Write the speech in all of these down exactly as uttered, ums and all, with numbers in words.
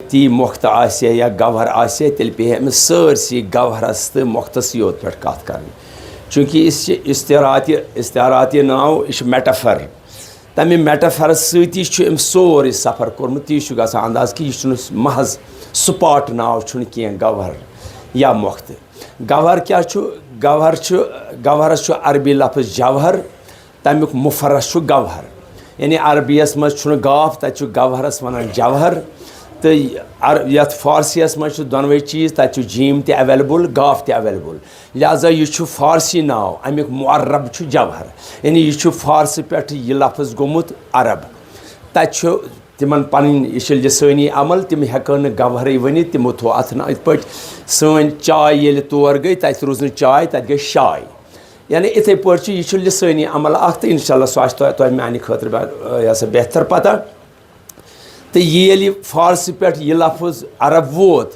تی مۄختہٕ آسہِ ہا یا گوہر آسہِ ہا، تیٚلہِ پیٚیہِ ہا أمِس سٲرسٕے گوہرس تہٕ مۄختس یوت پٮ۪ٹھ کتھ کرٕنۍ۔ چوٗنٛکہِ یہِ چھِ استعاراتہِ، استعاراتہِ ناو، یہِ چھُ metaphor۔ تمہِ metaphor سۭتی چھُ أمۍ سورُے سفر کوٚرمُت، تی چھُ گژھان انداز کہِ یہِ چھُنہٕ محض spot ناو چھُنہٕ کینٛہہ، گوہر یا مۄختہٕ۔ گوہر کیٛاہ چھُ؟ گوہر چھُ، گوہرس چھُ عربی لفظ جوہر، تمیُک مفرس چھُ گوہر۔ یعنی عربی یس منٛز چھُنہٕ گاف، تتہِ چھُ گوہرس ونان جوہر۔ تہٕ عر-، یتھ فارسی یس منٛز چھُ دۄنوے چیٖز، تتہِ چھُ جیم تہِ available، گاف تہِ available۔ لہذا یہِ چھُ فارسی ناو، امیُک معرب چھُ جوہر۔ یعنی یہِ چھُ فارسہٕ پٮ۪ٹھ یہِ لفظ گوٚمُت عرب۔ تتہِ چھُ تِمن پنٕنۍ، یہِ چھُ لسٲنی عمل، تِم ہٮ۪کن نہٕ گوہرٕے ؤنِتھ، تِمو تھوٚو اتھ ناو۔ یِتھ پٲٹھۍ سٲنۍ چاے ییٚلہِ تور گٔے، تتہِ روٗز نہٕ چاے، تتہِ گٔے شاے۔ یعنی اِتھَے پٲٹھۍ چھُ، یہِ چھُ لسٲنی عمل اکھ، تہٕ انشاءاللہ سُہ آسہِ تۄہہِ، تۄہہِ میانہِ خٲطرٕ بہ-، یہِ ہسا بہتر پتہ۔ تہٕ یہِ ییٚلہِ فارسہٕ پٮ۪ٹھ یہِ لفظ عرب ووت،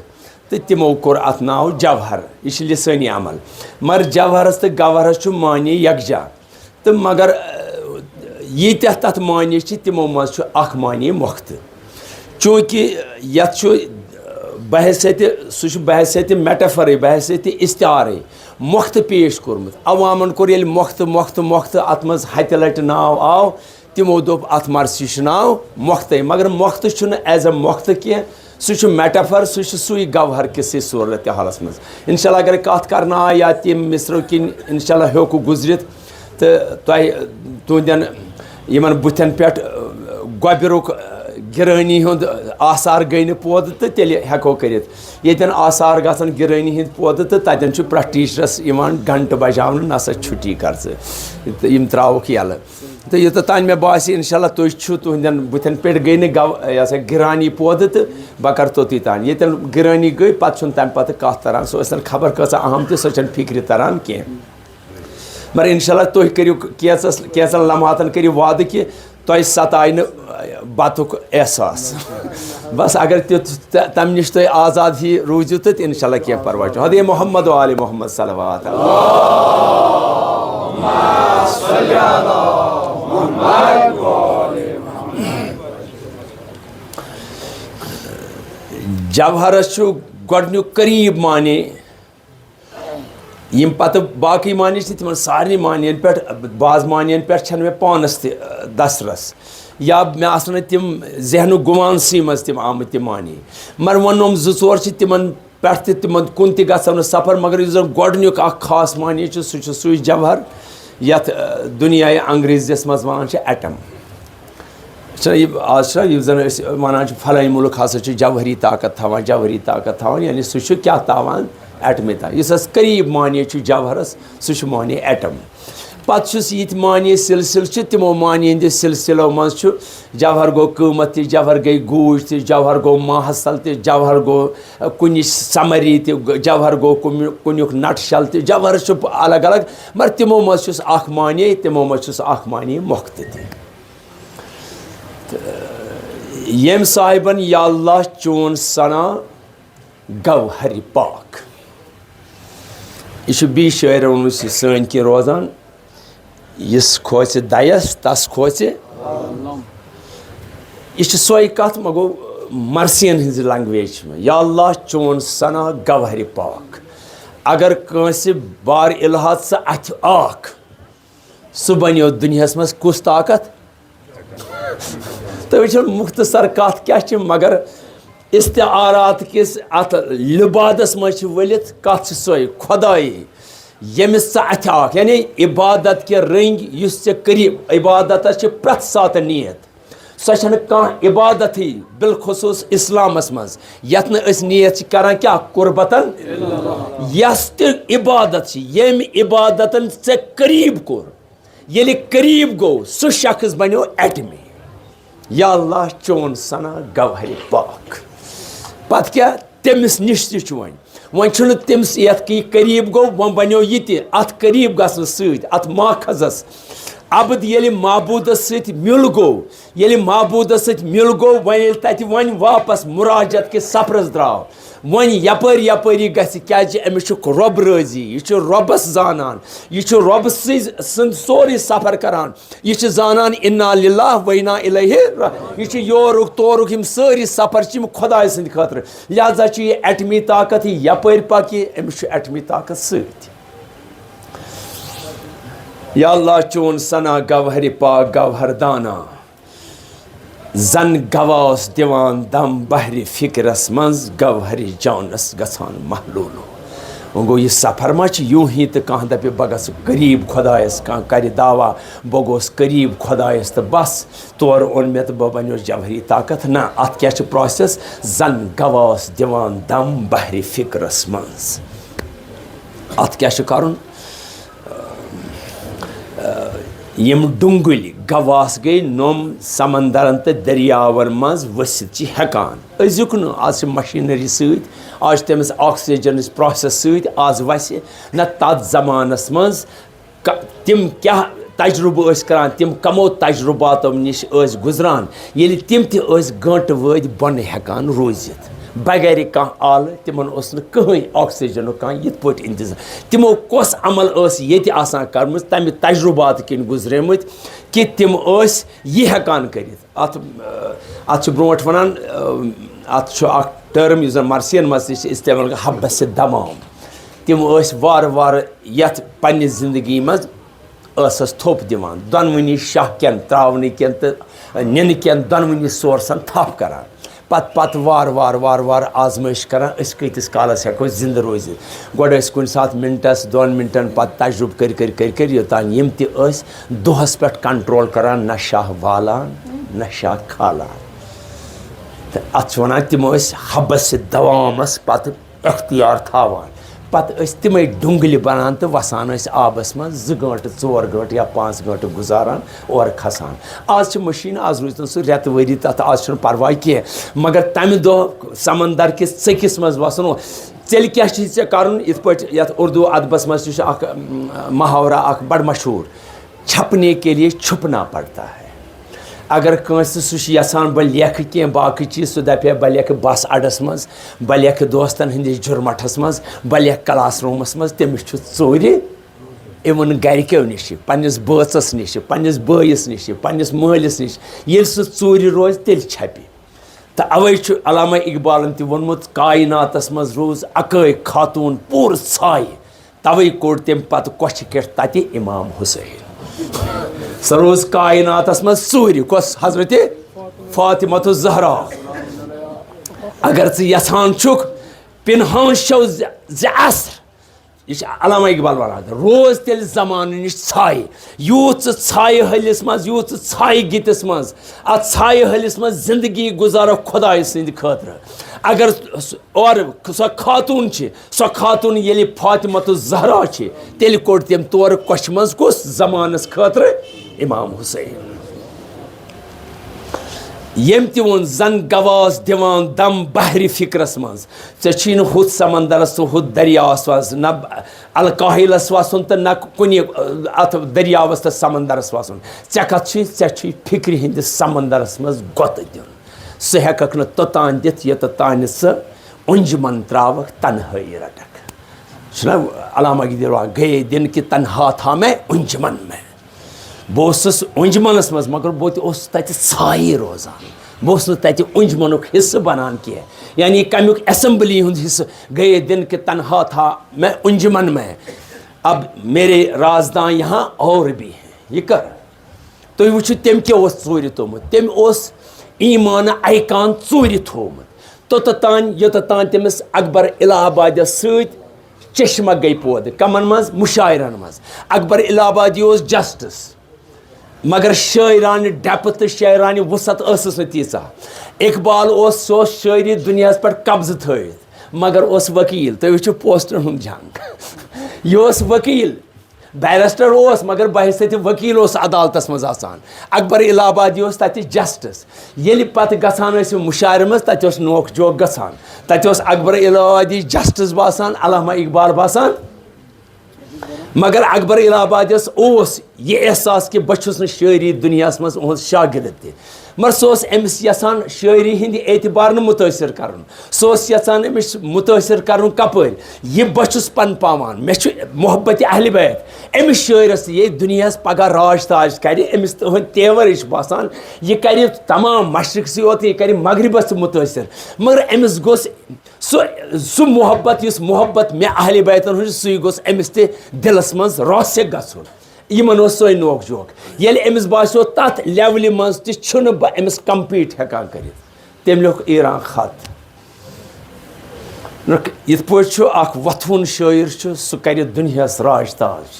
تہٕ تِمو کوٚر اتھ ناو جوہر۔ یہِ چھُ لسٲنی عمل۔ مگر جوہرس تہٕ گوہرس چھُ معنی یکجا۔ تہٕ مگر، اہ، ییٖتیٛاہ تتھ معنی چھِ، تِمو منٛز چھُ اکھ معنی مۄختہٕ۔ چوٗنٛکہِ یتھ چھُ، اہ، بحیثیت، سُہ چھُ بحیثیت metaphorٕے، بحیثیت استعارٕے مۄختہٕ پیش کوٚرمُت۔ عوامن کوٚر ییٚلہِ مۄختہٕ، مۄختہٕ، مۄختہٕ، اتھ منٛز ہتہِ لٹہِ ناو آو، تِمو دوٚپ، اتھ مرثی چھُ ناو مۄختَے، مگر مۄختہٕ چھُنہٕ as a مۄختہٕ کینٛہہ، سُہ چھُ metaphor، سُہ چھُ سُے گوہر کِسٕے صورت حالس منٛز۔ انشاءاللہ اگر کتھ کرنہٕ آے یا تِم مصرو کِنۍ انشاءاللہ ہیوٚکھ گُزرِتھ، تہٕ تۄہہِ، تُہنٛدٮ۪ن یِمن بُتھٮ۪ن پٮ۪ٹھ، اہ، گۄبرُک، اہ، گِرٲنی ہُنٛد آثار گٔے نہٕ پٲدٕ، تہٕ تیٚلہِ ہٮ۪کو کٔرِتھ۔ ییٚتٮ۪ن آثار گژھن گِرٲنی ہٕنٛدۍ پٲدٕ، تہٕ تتٮ۪ن چھُ پرٛٮ۪تھ ٹیٖچرس یِوان گھنٹہٕ بجاونہٕ، "نسا چھُٹی کر ژٕ"، تہٕ یِم ترٛاوُکھ یَلہٕ۔ تہٕ یوٚتَتھ تام مےٚ باسہِ، انشاءاللہ تُہۍ چھِو، تُہنٛدٮ۪ن بُتھٮ۪ن پٮ۪ٹھ گٔے نہٕ گو-، یہِ ہسا گِرانی پٲدٕ، تہٕ بہٕ کرٕ توٚتُے تام۔ ییٚتٮ۪ن گِرٲنی گٔے، پتہٕ چھُنہٕ تمہِ پتہٕ کتھ تران، سۄ ٲسۍتن خبر کۭژاہ اہم تہِ، سۄ چھنہٕ فکرِ تران کینٛہہ۔ مگر انشاءاللہ تُہۍ کٔرِو کینٛژس، کینٛژن لمحاتن کٔرِو وعدٕ کہِ تۄہہِ ستایہِ نہٕ بتُک احساس۔ بس اگر تیُتھ، ت-، تمہِ نِش تُہۍ آزاد ہی روٗزِو تہٕ انشاءاللہ کینٛہہ پرواے چھُنہٕ۔ حضرت محمد و آل محمد صلوات۔ جوہرس چھُ گۄڈٕنیُک قریب معنی۔ یِم پتہٕ باقٕے معنی چھِ، تِمن سارنٕے معنین پٮ۪ٹھ، بعض معنین پٮ۪ٹھ چھنہٕ مےٚ پانس تہِ، اہ، دسترس، یا مےٚ آسن نہٕ تِم ذہنُک گُمانسٕے منٛز تِم آمٕتۍ تِم معنی۔ مگر وۄنۍ یِم زٕ ژور چھِ، تِمن پٮ۪ٹھ تہِ، تِمن کُن تہِ گژھو نہٕ سفر، مگر یُس زن گۄڈٕنیُک اکھ خاص معنی چھُ، سُہ چھُ سُے جوہر، یتھ، اہ، دُنیاہہِ انگریزیس منٛز ونان چھِ ایٹم۔ چھِنہ یہِ، آز چھِنہ یُس زَن أسۍ وَنان چھِ، فلٲنۍ مُلک ہسا چھُ جوہری طاقت تھاوان، جوہری طاقت تھاوان، یعنی سُہ چھُ کیٛاہ تھاوان؟ ایٹمی طاقت۔ یُس اَسہِ قریٖب معنی چھُ جوہرَس، سُہ چھُ معنی ایٹم۔ پَتہٕ چھُس یِتھۍ معنی سلسلہٕ چھِ، تِمو معنی ہِنٛدِ سلسلو منٛز چھُ جوہر گوٚو قۭمت تہِ، جوہر گٔے گوٗج تہِ، جوہر گوٚو ماحصل تہِ، جوہر گوٚو، اَ، کُنِچ summary تہِ، جوہر گوٚو کُنہِ-، کُنیُک nutshell تہِ، جوہرَس چھُ الگ الگ، مگر تِمو منٛز چھُس اکھ معنی، تِمو منٛز چھُس اکھ معنی مۄختہٕ تہِ۔ تہٕ ییٚمۍ صاحبن یا اللہ چون ثنا گوہرِ پاک۔ یہِ چھُ بیٚیہِ شٲعرن ووٚنمُت، یہِ سٲنۍ کِنۍ روزان، یُس کھوژِ دَیَس، تَس کھوژِ۔ یہِ چھِ سۄے کَتھ، مگر مرثین ہٕنٛزِ language منٛز۔ یا اللہ چون ثنا گوہرِ پاک۔ اگر کٲنٛسہِ بار الحاظ ژٕ اَتھِ آکھ، سُہ بنیو دُنیاہس منٛز کُس طاقت؟ تُہۍ وٕچھِو، مختصر کتھ کیٛاہ چھِ، مگر استعارات کِس اتھ لبادس منٛز چھِ ؤلِتھ کتھ چھِ سۄے، خۄدایہِ، ییٚمِس ژٕ اتھِ آکھ، یعنی عبادت کہِ رٔنگۍ یُس ژےٚ قریب، عبادتس چھِ پرٛٮ۪تھ ساتہٕ نیت۔ سۄ چھنہٕ کانٛہہ عبادتھٕے، بالخصوص اسلامس منٛز، یتھ نہٕ أسۍ نیت چھِ کران کیٛاہ؟ قربتن۔ یۄس تہِ عبادت چھِ، ییٚمۍ عبادتن ژےٚ قریب کوٚر، ییٚلہِ قریب گوٚو، سُہ شخص بنیو ایٹمی۔ یا اللہ، چون ثنا گوہرِ پاک۔ پتہٕ کیٛاہ؟ تٔمِس نِش تہِ چھُ وۄنۍ۔ وۄنۍ چھُنہٕ تٔمِس یَتھ کہِ یہِ قریٖب گوٚو، وۄنۍ بنیو یہِ تہِ۔ اَتھ قریٖب گژھنہٕ سۭتۍ، اَتھ ماخذس، عبد ییٚلہِ معبوٗدس سۭتۍ مِل گوٚو، ییٚلہِ معبوٗدس سۭتۍ مِل گوٚو، وۄنۍ ییٚلہِ تتہِ وۄنۍ واپس مراجعت کِس سفرس درٛاو، وۄنۍ یپٲرۍ یپٲری گژھِ، کیازِ أمِس چھُ رۄب رٲضی، یہِ چھُ رۄبس زانان، یہِ چھُ رۄبہٕ سٕنٛز سُنٛد سورُے سفر کران، یہِ چھُ زانان انا للہ و انا الیہ را-، یہِ چھُ یورُک تورُک، یِم سٲری سفر چھِ یِم خۄداے سٕنٛدِ خٲطرٕ، لہذا چھُ یہِ ایٹمی طاقت، یہِ یپٲرۍ پکہِ، أمِس چھُ ایٹمی طاقت سۭتۍ۔ یا اللہ، چون ثنا گوہرِ پاک گوہر دانا، زن گواس دِوان دم بحرِ فکرس منٛز، گوہرِ جانس گژھان محلولو۔ وۄنۍ گوٚو، یہِ سفر ما چھُ یوٗ ہی تہٕ کانٛہہ دپہِ بہٕ گژھٕ قریب خۄدایس، کانٛہہ کرِ دعویٰ بہٕ گوس قریب خۄدایس تہٕ بس، تورٕ اوٚن مےٚ تہٕ بہٕ بنیوس جوہری طاقت؟ نہ، اتھ کیٛاہ چھُ پروسیس؟ زن گواس دِوان دم بحرِ فکرس منٛز۔ اتھ کیٛاہ چھُ کرُن؟ یِم ڈُنگُلۍ گواس گٔے نوٚم سمندرن تہٕ دٔریاون منٛز ؤسِتھ چھِ ہٮ۪کان۔ أزیُک نہٕ، آز چھِ مشیٖنری سۭتۍ، آز چھِ تٔمِس آکسیجنٕچ پروسیس سۭتۍ، آز وَسہِ نہ تَتھ زمانس منٛز ک-، تِم کیٛاہ تجرُبہٕ ٲسۍ کران، تِم کمو تجرُباتو نِش ٲسۍ گُزران، ییٚلہِ تِم تہِ ٲسۍ گٲنٛٹہٕ وٲدۍ بۄنہٕ ہٮ۪کان روٗزِتھ۔ بغیر کانٛہہ آلہٕ، تِمن اوس نہٕ کٕہٕنۍ آکسیجنُک کانٛہہ یِتھ پٲٹھۍ انتظام۔ تِمو کۄس عمل ٲس ییٚتہِ آسان کٔرمٕژ، تمہِ تجرُباتہٕ کِنۍ گُزریمٕتۍ کہِ تِم ٲسۍ یہِ ہٮ۪کان کٔرِتھ۔ اتھ، اتھ چھِ برونٛٹھ ونان، اتھ چھُ اکھ ٹرم یُس زن مرثین منٛز تہِ چھِ استعمال گژھان، حبس دمام۔ تِم ٲسۍ وارٕ وارٕ یتھ پننہِ زندگی منٛز ٲسس تھوٚپ دِوان، دۄنوٕنی شاہ کٮ۪ن تراونہٕ کٮ۪ن تہٕ نِنہٕ کٮ۪ن دۄنوٕنی سورسن تھپھ کران۔ پتہٕ پتہٕ وارٕ وارٕ وارٕ وارٕ آزمٲیش کران، أسۍ کۭتِس کالس ہٮ۪کو زِندٕ روٗزِتھ۔ گۄڈٕ ٲسۍ کُنہِ ساتہٕ مِنٹس، دۄن مِنٹن، پتہٕ تجرُبہٕ کٔرۍ کٔرۍ کٔرۍ کٔرۍ یوٚتام یِم تہِ ٲسۍ دۄہس پٮ۪ٹھ کنٹرول کران، نہ شاہ والان، نہ شاہ کھالان۔ تہٕ اتھ چھِ ونان، تِم ٲسۍ حبس دوامس پتہٕ اختیار تھاوان۔ پتہٕ ٲسۍ تِمے ڈُنگلہِ بنان تہٕ وسان ٲسۍ آبس منٛز، زٕ گٲنٛٹہٕ، ژور گٲنٛٹہٕ یا پانٛژھ گٲنٛٹہٕ گُزاران، اورٕ کھسان۔ آز چھِ مشیٖن، آز روٗزۍ تَن سُہ رٮ۪تہٕ ؤری تتھ، آز چھُنہٕ پرواے کینٛہہ۔ مگر تمہِ دۄہ سمندر کِس ژٔکِس منٛز وسُن اوس۔ تیٚلہِ کیٛاہ چھُے ژےٚ کرُن؟ یِتھ پٲٹھۍ یتھ اردو ادبس منٛز تہِ چھُ اکھ، م، محاورہ اکھ بڑٕ مشہوٗر، چھپنے کے لیے چھپنا پڑتا ہے۔ اگر کٲنٛسہِ سُہ چھُ یژھان بہٕ لیکھٕ کینٛہہ باقٕے چیٖز، سُہ دپہِ ہے بہٕ لیکھٕ بس اڈس منٛز، بہٕ لیکھٕ دوستن ہٕنٛدِس جُرمٹھس منٛز، بہٕ لیکھٕ کلاس روٗمس منٛز، تٔمِس چھُ ژوٗرِ یِوان گرِکیو نِش، پننِس بٲژس نِش، پننِس بٲیِس نِش، پننِس مٲلِس نِش۔ ییٚلہِ سُہ ژوٗرِ روزِ، تیٚلہِ چھپہِ۔ تہٕ اوے چھُ علامہ اقبالن تہِ ووٚنمُت، کائناتس منٛز روٗز اکٲے خاتوٗن پوٗرٕ ژھایہِ، توے کوٚڑ تٔمۍ پتہٕ کۄچھِ کٮ۪ٹھ تتہِ امام حسین۔ سۄ روٗز کائناتس منٛز ژوٗرِ۔ کۄس؟ حضرت فاطمہ الزہرا۔ اگر ژٕ یژھان چھُکھ پنہان شو زِ، زِ اثر، یہِ چھُ علامہ اقبال ونان، روز تیٚلہِ زمانہٕ نِش ژھایہِ۔ یوٗت ژٕ ژھایہِ ہلِس منٛز، یوٗت ژٕ ژھایہِ گِتِس منٛز، اتھ ژھایہِ ہلِس منٛز زندگی گُزارکھ خۄدایہِ سٕنٛدِ خٲطرٕ۔ اگر س-، اورٕ سۄ خاتوٗن چھِ، سۄ خاتوٗن ییٚلہِ فاطمہ الزہرا چھِ، تیٚلہِ کوٚڑ تٔمۍ تورٕ کۄچھِ منٛز کُس؟ زمانس خٲطرٕ امام حسین۔ ییٚمۍ تہِ ووٚن، زن گواس دِوان دم بحرِ فکرس منٛز، ژےٚ چھُے نہٕ ہُتھ سمندرس تہٕ ہُتھ دٔریاوس وسُن، نہ الکاحلس وسُن تہٕ نہ کُنہِ، اتھ دٔریاوس تہٕ سمندرس وسُن۔ ژےٚ کتھ چھُے؟ ژےٚ چھُے فکرِ ہٕنٛدِس سمندرس منٛز گۄتہٕ دیُن۔ سُہ ہٮ۪ککھ نہٕ توٚتام دِتھ، یوٚتتھ تام نہٕ ژٕ انجمن تراوکھ، تنہٲیی رٹکھ۔ چھُنہ علامہ گی دِوان، گئے دن کہ تنہا تھا میں انجمن میں۔ بہٕ اوسُس انجمنس منٛز، مگر بہٕ تہِ اوسُس تتہِ ژھایہِ روزان۔ بہٕ اوسُس نہٕ تتہِ انجمنُک حصہٕ بنان کینٛہہ، یعنی کمیُک اسمبلی ہُنٛد حصہٕ۔ گئے دن کہ تنہا تھا میں انجمن میں، اب میرے رازداں یہاں اور بھی ہیں۔ یہِ کر؟ تُہۍ وٕچھِو، تٔمۍ کیٛاہ اوس ژوٗرِ تھوٚومُت۔ تٔمۍ اوس ایٖمانہٕ آیکان ژوٗرِ تھوٚومُت۔ توٚتتھ تام، یوٚتتھ تام تٔمِس اکبر الہ آبادیس سۭتۍ چشمہ گٔے پٲدٕ۔ کمن منٛز؟ مُشاعرن منٛز۔ اکبر الہ آبادی اوس جسٹس، مگر شٲعرانہٕ ڈیپتھ تہٕ شٲعرانہٕ وُسعت ٲسٕس نہٕ تیٖژاہ۔ اقبال اوس، سُہ اوس شٲعری دُنیاہس پٮ۪ٹھ قبضہٕ تھٲوِتھ، مگر اوس وکیل۔ تُہۍ وٕچھِو پوسٹرن ہُنٛد جنگ۔ یہِ اوس وکیل۔ بیرسٹر اوس، مگر بحیثیت وکیل اوس عدالتس منٛز آسان۔ اکبر الہ آبادی اوس تتہِ جسٹس۔ ییٚلہِ پتہٕ گژھان ٲسۍ مُشاعرٕ منٛز، تتہِ اوس نوک جوک گژھان۔ تتہِ اوس اکبر الہ آبادی جسٹس باسان، علامہ اقبال باسان مگر اکبر الہ آبادیس اوس یہِ احساس کہِ بہٕ چھُس نہٕ شٲعری دُنیاہس منٛز اُہُنٛد شاگرد تہِ۔ مگر سُہ اوس أمِس یژھان شٲعری ہٕنٛدِ اعتبار نہٕ مُتٲثر کرُن۔ سُہ اوس یژھان أمِس مُتٲثر کرُن کپٲرۍ؟ یہِ بہٕ چھُس پن پاوان، مےٚ چھُ محبت اہل بیت۔ أمِس شٲعرس ییٚتہِ دُنیاہس پگاہ راج تاج کرِ، أمِس تُہنٛدۍ تیور چھِ باسان، یہِ کرِ تمام مشرقسٕے یوت، یہِ کرِ مغربس تہِ مُتٲثر۔ مگر أمِس گوٚژھ سُہ سُہ محبت، یُس محبت مےٚ اہل بیتن ہُنٛد چھُ، سُے گوٚژھ أمِس تہِ دِلس منٛز راسخ گژھُن۔ یِمن اوس سۄے نوک جوک۔ ییٚلہِ أمِس باسیو تتھ لیولہِ منٛز تہِ چھُنہٕ بہٕ أمِس کمپیٖٹ ہٮ۪کان کٔرِتھ، تٔمۍ لیوٚکھ ایران خط۔ یِتھ پٲٹھۍ چھُ اکھ وۄتھوُن شٲعر چھُ، سُہ کرِ دُنیاہس راج تاج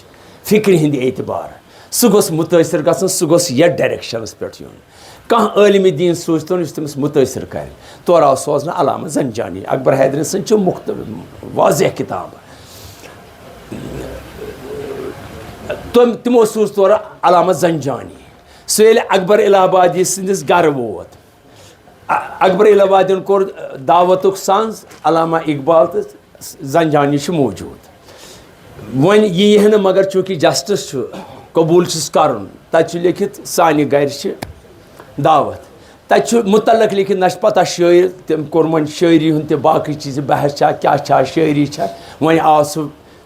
فکرِ ہٕنٛدِ اعتبار۔ سُہ گوٚژھ مُتٲثر گژھُن، سُہ گوٚژھ یتھ ڈایریکشنس پٮ۪ٹھ یُن۔ کانٛہہ عٲلمِ دیٖن سوٗزتون یُس تٔمِس مُتٲثر کرِ۔ تورٕ آو سوزنہٕ علامہ زنجانی۔ اکبر حیدرَن سٕنٛز چھِ مُخت-، واضح کِتاب۔ تِم، تِمو سوٗز تورٕ علامہ زنجانی۔ سُہ ییٚلہِ اکبر الہ آبادی سٕنٛدِس گرٕ ووت، ا-، اکبر الہ آبادیَن کوٚر دعوتُک سنٛز، علامہ اقبال تہٕ زنجانی چھِ موجود۔ وۄنۍ ییہِ نہٕ، مگر چونکہ جسٹس چھُ، قبول چھُس کرُن، تتہِ چھُ لیکھِتھ سانہِ گرِ چھِ دعوت۔ تتہِ چھُ متعلق لیکھِتھ، نہ چھِ پتہ شٲعر، تٔمۍ کوٚر وۄنۍ شٲعری ہُنٛد تہِ باقٕے چیٖز، بحث چھا، کیٛاہ چھا، شٲعری چھا۔ وۄنۍ آو سُہ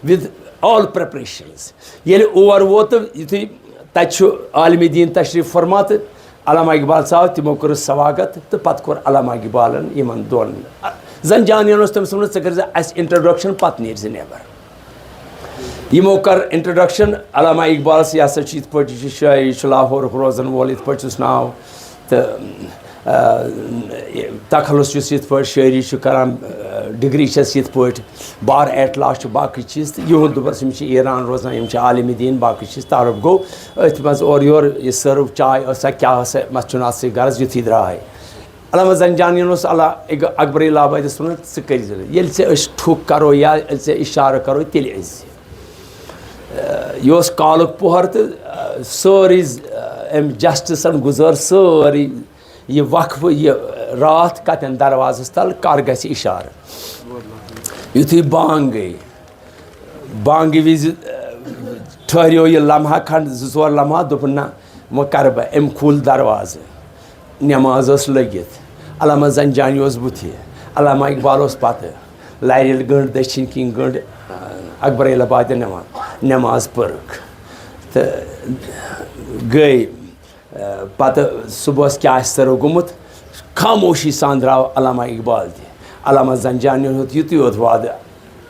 with all preparations۔ ییٚلہِ اور ووت تہٕ یُتھُے تتہِ چھُ عالمِ دیٖن تشریف فرما تہٕ علامہ اقبال صاحب، تِمو کوٚرُس سواگت تہٕ پتہٕ کوٚر علامہ اقبالن یِمن دۄن۔ زنجانین اوس تٔمِس ووٚنمُت، "ژٕ کٔرۍ زِ اسہِ introduction، پتہٕ نیرۍ زِ نٮ۪بر۔" یِمو کٔر introduction علامہ اقبالس، یہِ ہسا چھُ یِتھ پٲٹھۍ، یہِ چھُ شٲعر، یہِ چھُ لاہورُک روزن وول، یِتھ پٲٹھۍ چھُس ناو، تہٕ، آ، تخلص یُس یِتھ پٲٹھۍ شٲعری چھُ کران، آ، ڈگری چھس یِتھ پٲٹھۍ، بار ایٹ لا چھُ، باقٕے چیٖز، تہٕ یِہُنٛد دوٚپُس، یِم چھِ ایران روزان، یِم چھِ عالمِ دیٖن، باقٕے چیٖز۔ تعارُف گوٚو أتھۍ منٛز، اورٕ یورٕ یہِ سٔرٕو، چاے ٲسا، کیٛاہ ٲسا، مےٚ چھُنہٕ اَتھ سۭتۍ غرض، یُتھُے درٛاے۔ علامہ زنجانیَن اوس علا-، اگ-، اکبر الہ آبادیَس ووٚنُن، "ژٕ کٔرۍ زِ نہٕ، ییٚلہِ ژےٚ أسۍ ٹھُک کرو یا ییٚلہِ ژےٚ اِشارٕ کرو، تیٚلہِ أسۍ زِ۔" یہِ اوس کالُک پۄہر تہٕ، آ، سٲرٕے، آ، أمۍ جسٹسن گُزٲر سٲرٕے یہِ وقفہٕ، یہِ راتھ کتٮ۪ن دروازس تل کر گژھِ اشارٕ۔ یُتھُے بانگ گٔے، بانگہِ وِزِ، آ، ٹھہریو یہِ لمحہ کھنڈ، زٕ ژور لمحہ، دوٚپُن، "نہ، وۄنۍ کرٕ بہٕ۔" أمۍ کھوٗل دروازٕ، نٮ۪ماز ٲس لٔگِتھ، علامہ زنجانی اوس بُتھِ، علامہ اقبال اوس پتہٕ، لرِ ییٚلہِ گٔنٛڈ دٔچھِنۍ کِنۍ گٔنٛڈ، آ، اکبر الہ آبادیَن نِوان، نٮ۪ماز پٔرٕکھ تہٕ گٔے۔ آ، پتہٕ صُبحس کیٛاہ آسہِ سرو گوٚمُت، خاموشی سان درٛاو علامہ اقبال تہِ۔ علامہ زنجانیَن ہیوٚت یُتُے یوت وعدٕ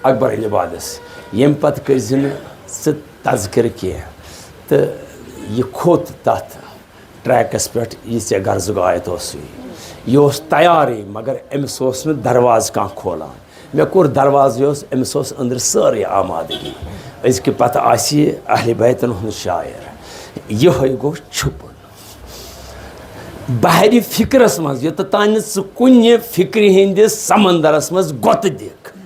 اکبر الہ آبادس، "ییٚمہِ پتہٕ کٔرۍ زِ نہٕ ژٕ تذکرٕ کینٛہہ۔" تہٕ یہِ کھوٚت تتھ ٹریکس پٮ۪ٹھ، یہِ ژےٚ غرضُک آیت اوسُے۔ یہِ اوس تیارٕے، مگر أمِس اوس نہٕ دروازٕ کانٛہہ کھولان۔ مےٚ کوٚر دروازٕ، یہِ اوس، أمِس اوس أنٛدرٕ سٲرٕے آمادگی۔ أزکہِ پتہٕ آسہِ یہِ اہلِ بیتن ہُنٛد شاعر۔ یِہوٚے گوٚو چھُپُن۔ بحرِ فکرس منٛز، یوٚتتھ تام نہٕ ژٕ کُنہِ فکرِ ہٕنٛدِس سمندرس منٛز گۄتہٕ دِکھ۔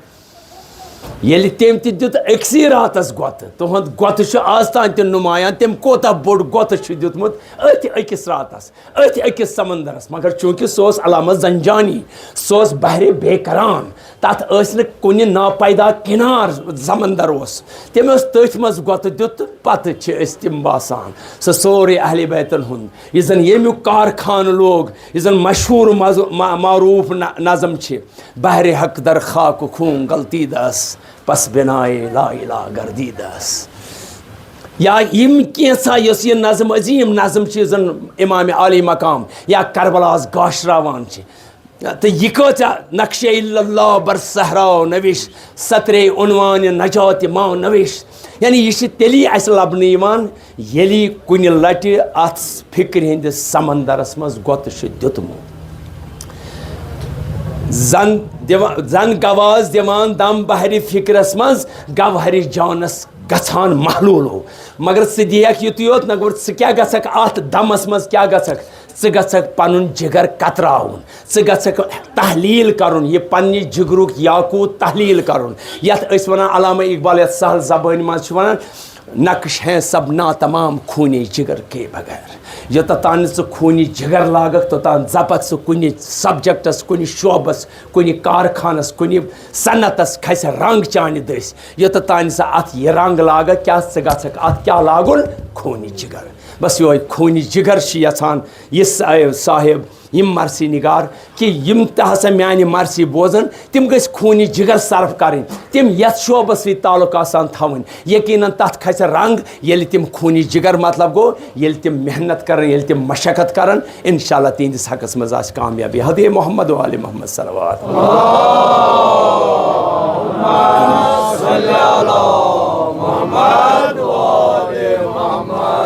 ییٚلہِ تٔمۍ تہِ دیُت أکسٕے راتس گۄتہٕ، تُہُنٛد گۄتہٕ چھُ آز تام تہِ نُمایان، تٔمۍ کوتاہ بوٚڑ گۄتہٕ چھُ دیُتمُت أتھۍ أکِس راتس، أتھۍ أکِس سمندرس۔ مگر چوٗنٛکہِ سُہ اوس علامہ زنجانی، سُہ اوس بحرِ بے قران، تتھ ٲسۍ نہٕ کُنہِ ناپیدا کنار، سمندر اوس، تٔمۍ اوس تٔتھۍ منٛز گۄتہٕ دیُت تہٕ پتہٕ چھِ أسۍ تِم باسان۔ سُہ سورُے اہلِ بیتن ہُنٛد، یُس زن ییٚمیُک کارخانہٕ لوگ، یُس زن مشہوٗر مز-، ما-، معروٗف نہ-، نظم چھِ، بحرِ حق در خاک و خون غلطیدہ است، پس بنائے لا الہ گردیدہ است۔ یا یِم کینٛژھا، یۄس یہِ نظم، عظیٖم نظم چھِ، یُس زن امام عالی مقام یا کربلاہس گاشراوان چھِ۔ تہٕ یہِ کۭژاہ نقشِ الا اللہ بر صحرا نوشت، سطرِ عنوانِ نجاتِ ما نوشت۔ یعنی یہِ چھِ تیٚلی اَسہِ لبنہٕ یِوان، ییٚلی کُنہِ لٹہِ اَتھ فِکرِ ہٕنٛدِس سمندرس منٛز گۄتہٕ چھُ دیُتمُت۔ زن دِوا-، زن گواز دِوان دم بحرِ فِکرس منٛز، گوہرِ جانس گژھان محلولو۔ مگر ژٕ دِیَکھ یُتُے یوت، نہ گوٚو ژٕ کیٛاہ گژھکھ اَتھ دمس منٛز، کیٛاہ گژھکھ؟ ژٕ گژھکھ پنُن جگر کتراوُن، ژٕ گژھکھ تحلیل کرُن، یہِ پننہِ جگرُک یاقوت تحلیل کرُن، یتھ أسۍ ونان، علامہ اقبال یتھ سہل زبٲنۍ منٛز چھِ ونان، "نقش ہیں سب ناتمام خونِ جگر کے بغیر۔" یوٚتَتھ تام نہٕ ژٕ خوٗنی جِگر لاگَکھ، توٚتام ژَپَتھ ژٕ کُنہِ سَبجَکٹَس، کُنہِ شعبَس، کُنہِ کارخانَس، کُنہِ صنعتَس کھسہِ رنٛگ چانہِ دٔسۍ۔ یوٚتَتھ تام نہٕ ژٕ اَتھ یہِ رنٛگ لاگَکھ، کیٛاہ ژٕ گژھَکھ اَتھ کیٛاہ لاگُن؟ خوٗنی جِگر۔ بَس یِہوٚے خوٗنی جِگر چھِ یَژھان یہِ صا-، صاحب، یِم مرثی نگار، کہِ یِم تہِ ہسا میانہِ مرثی بوزن، تِم گٔژھۍ خوٗنی جگر صرف کرٕنۍ، تِم یتھ شعبس سۭتۍ تعلق آسان تھاوٕنۍ۔ یقیناً تتھ کھسہِ رنگ، ییٚلہِ تِم خوٗنی جگر، مطلب گوٚو، ییٚلہِ تِم محنت کرن، ییٚلہِ تِم مشقت کرن، انشاءاللہ تِہنٛدِس حقس منٛز آسہِ کامیابی۔ حدی محمد و آل محمد صلوات۔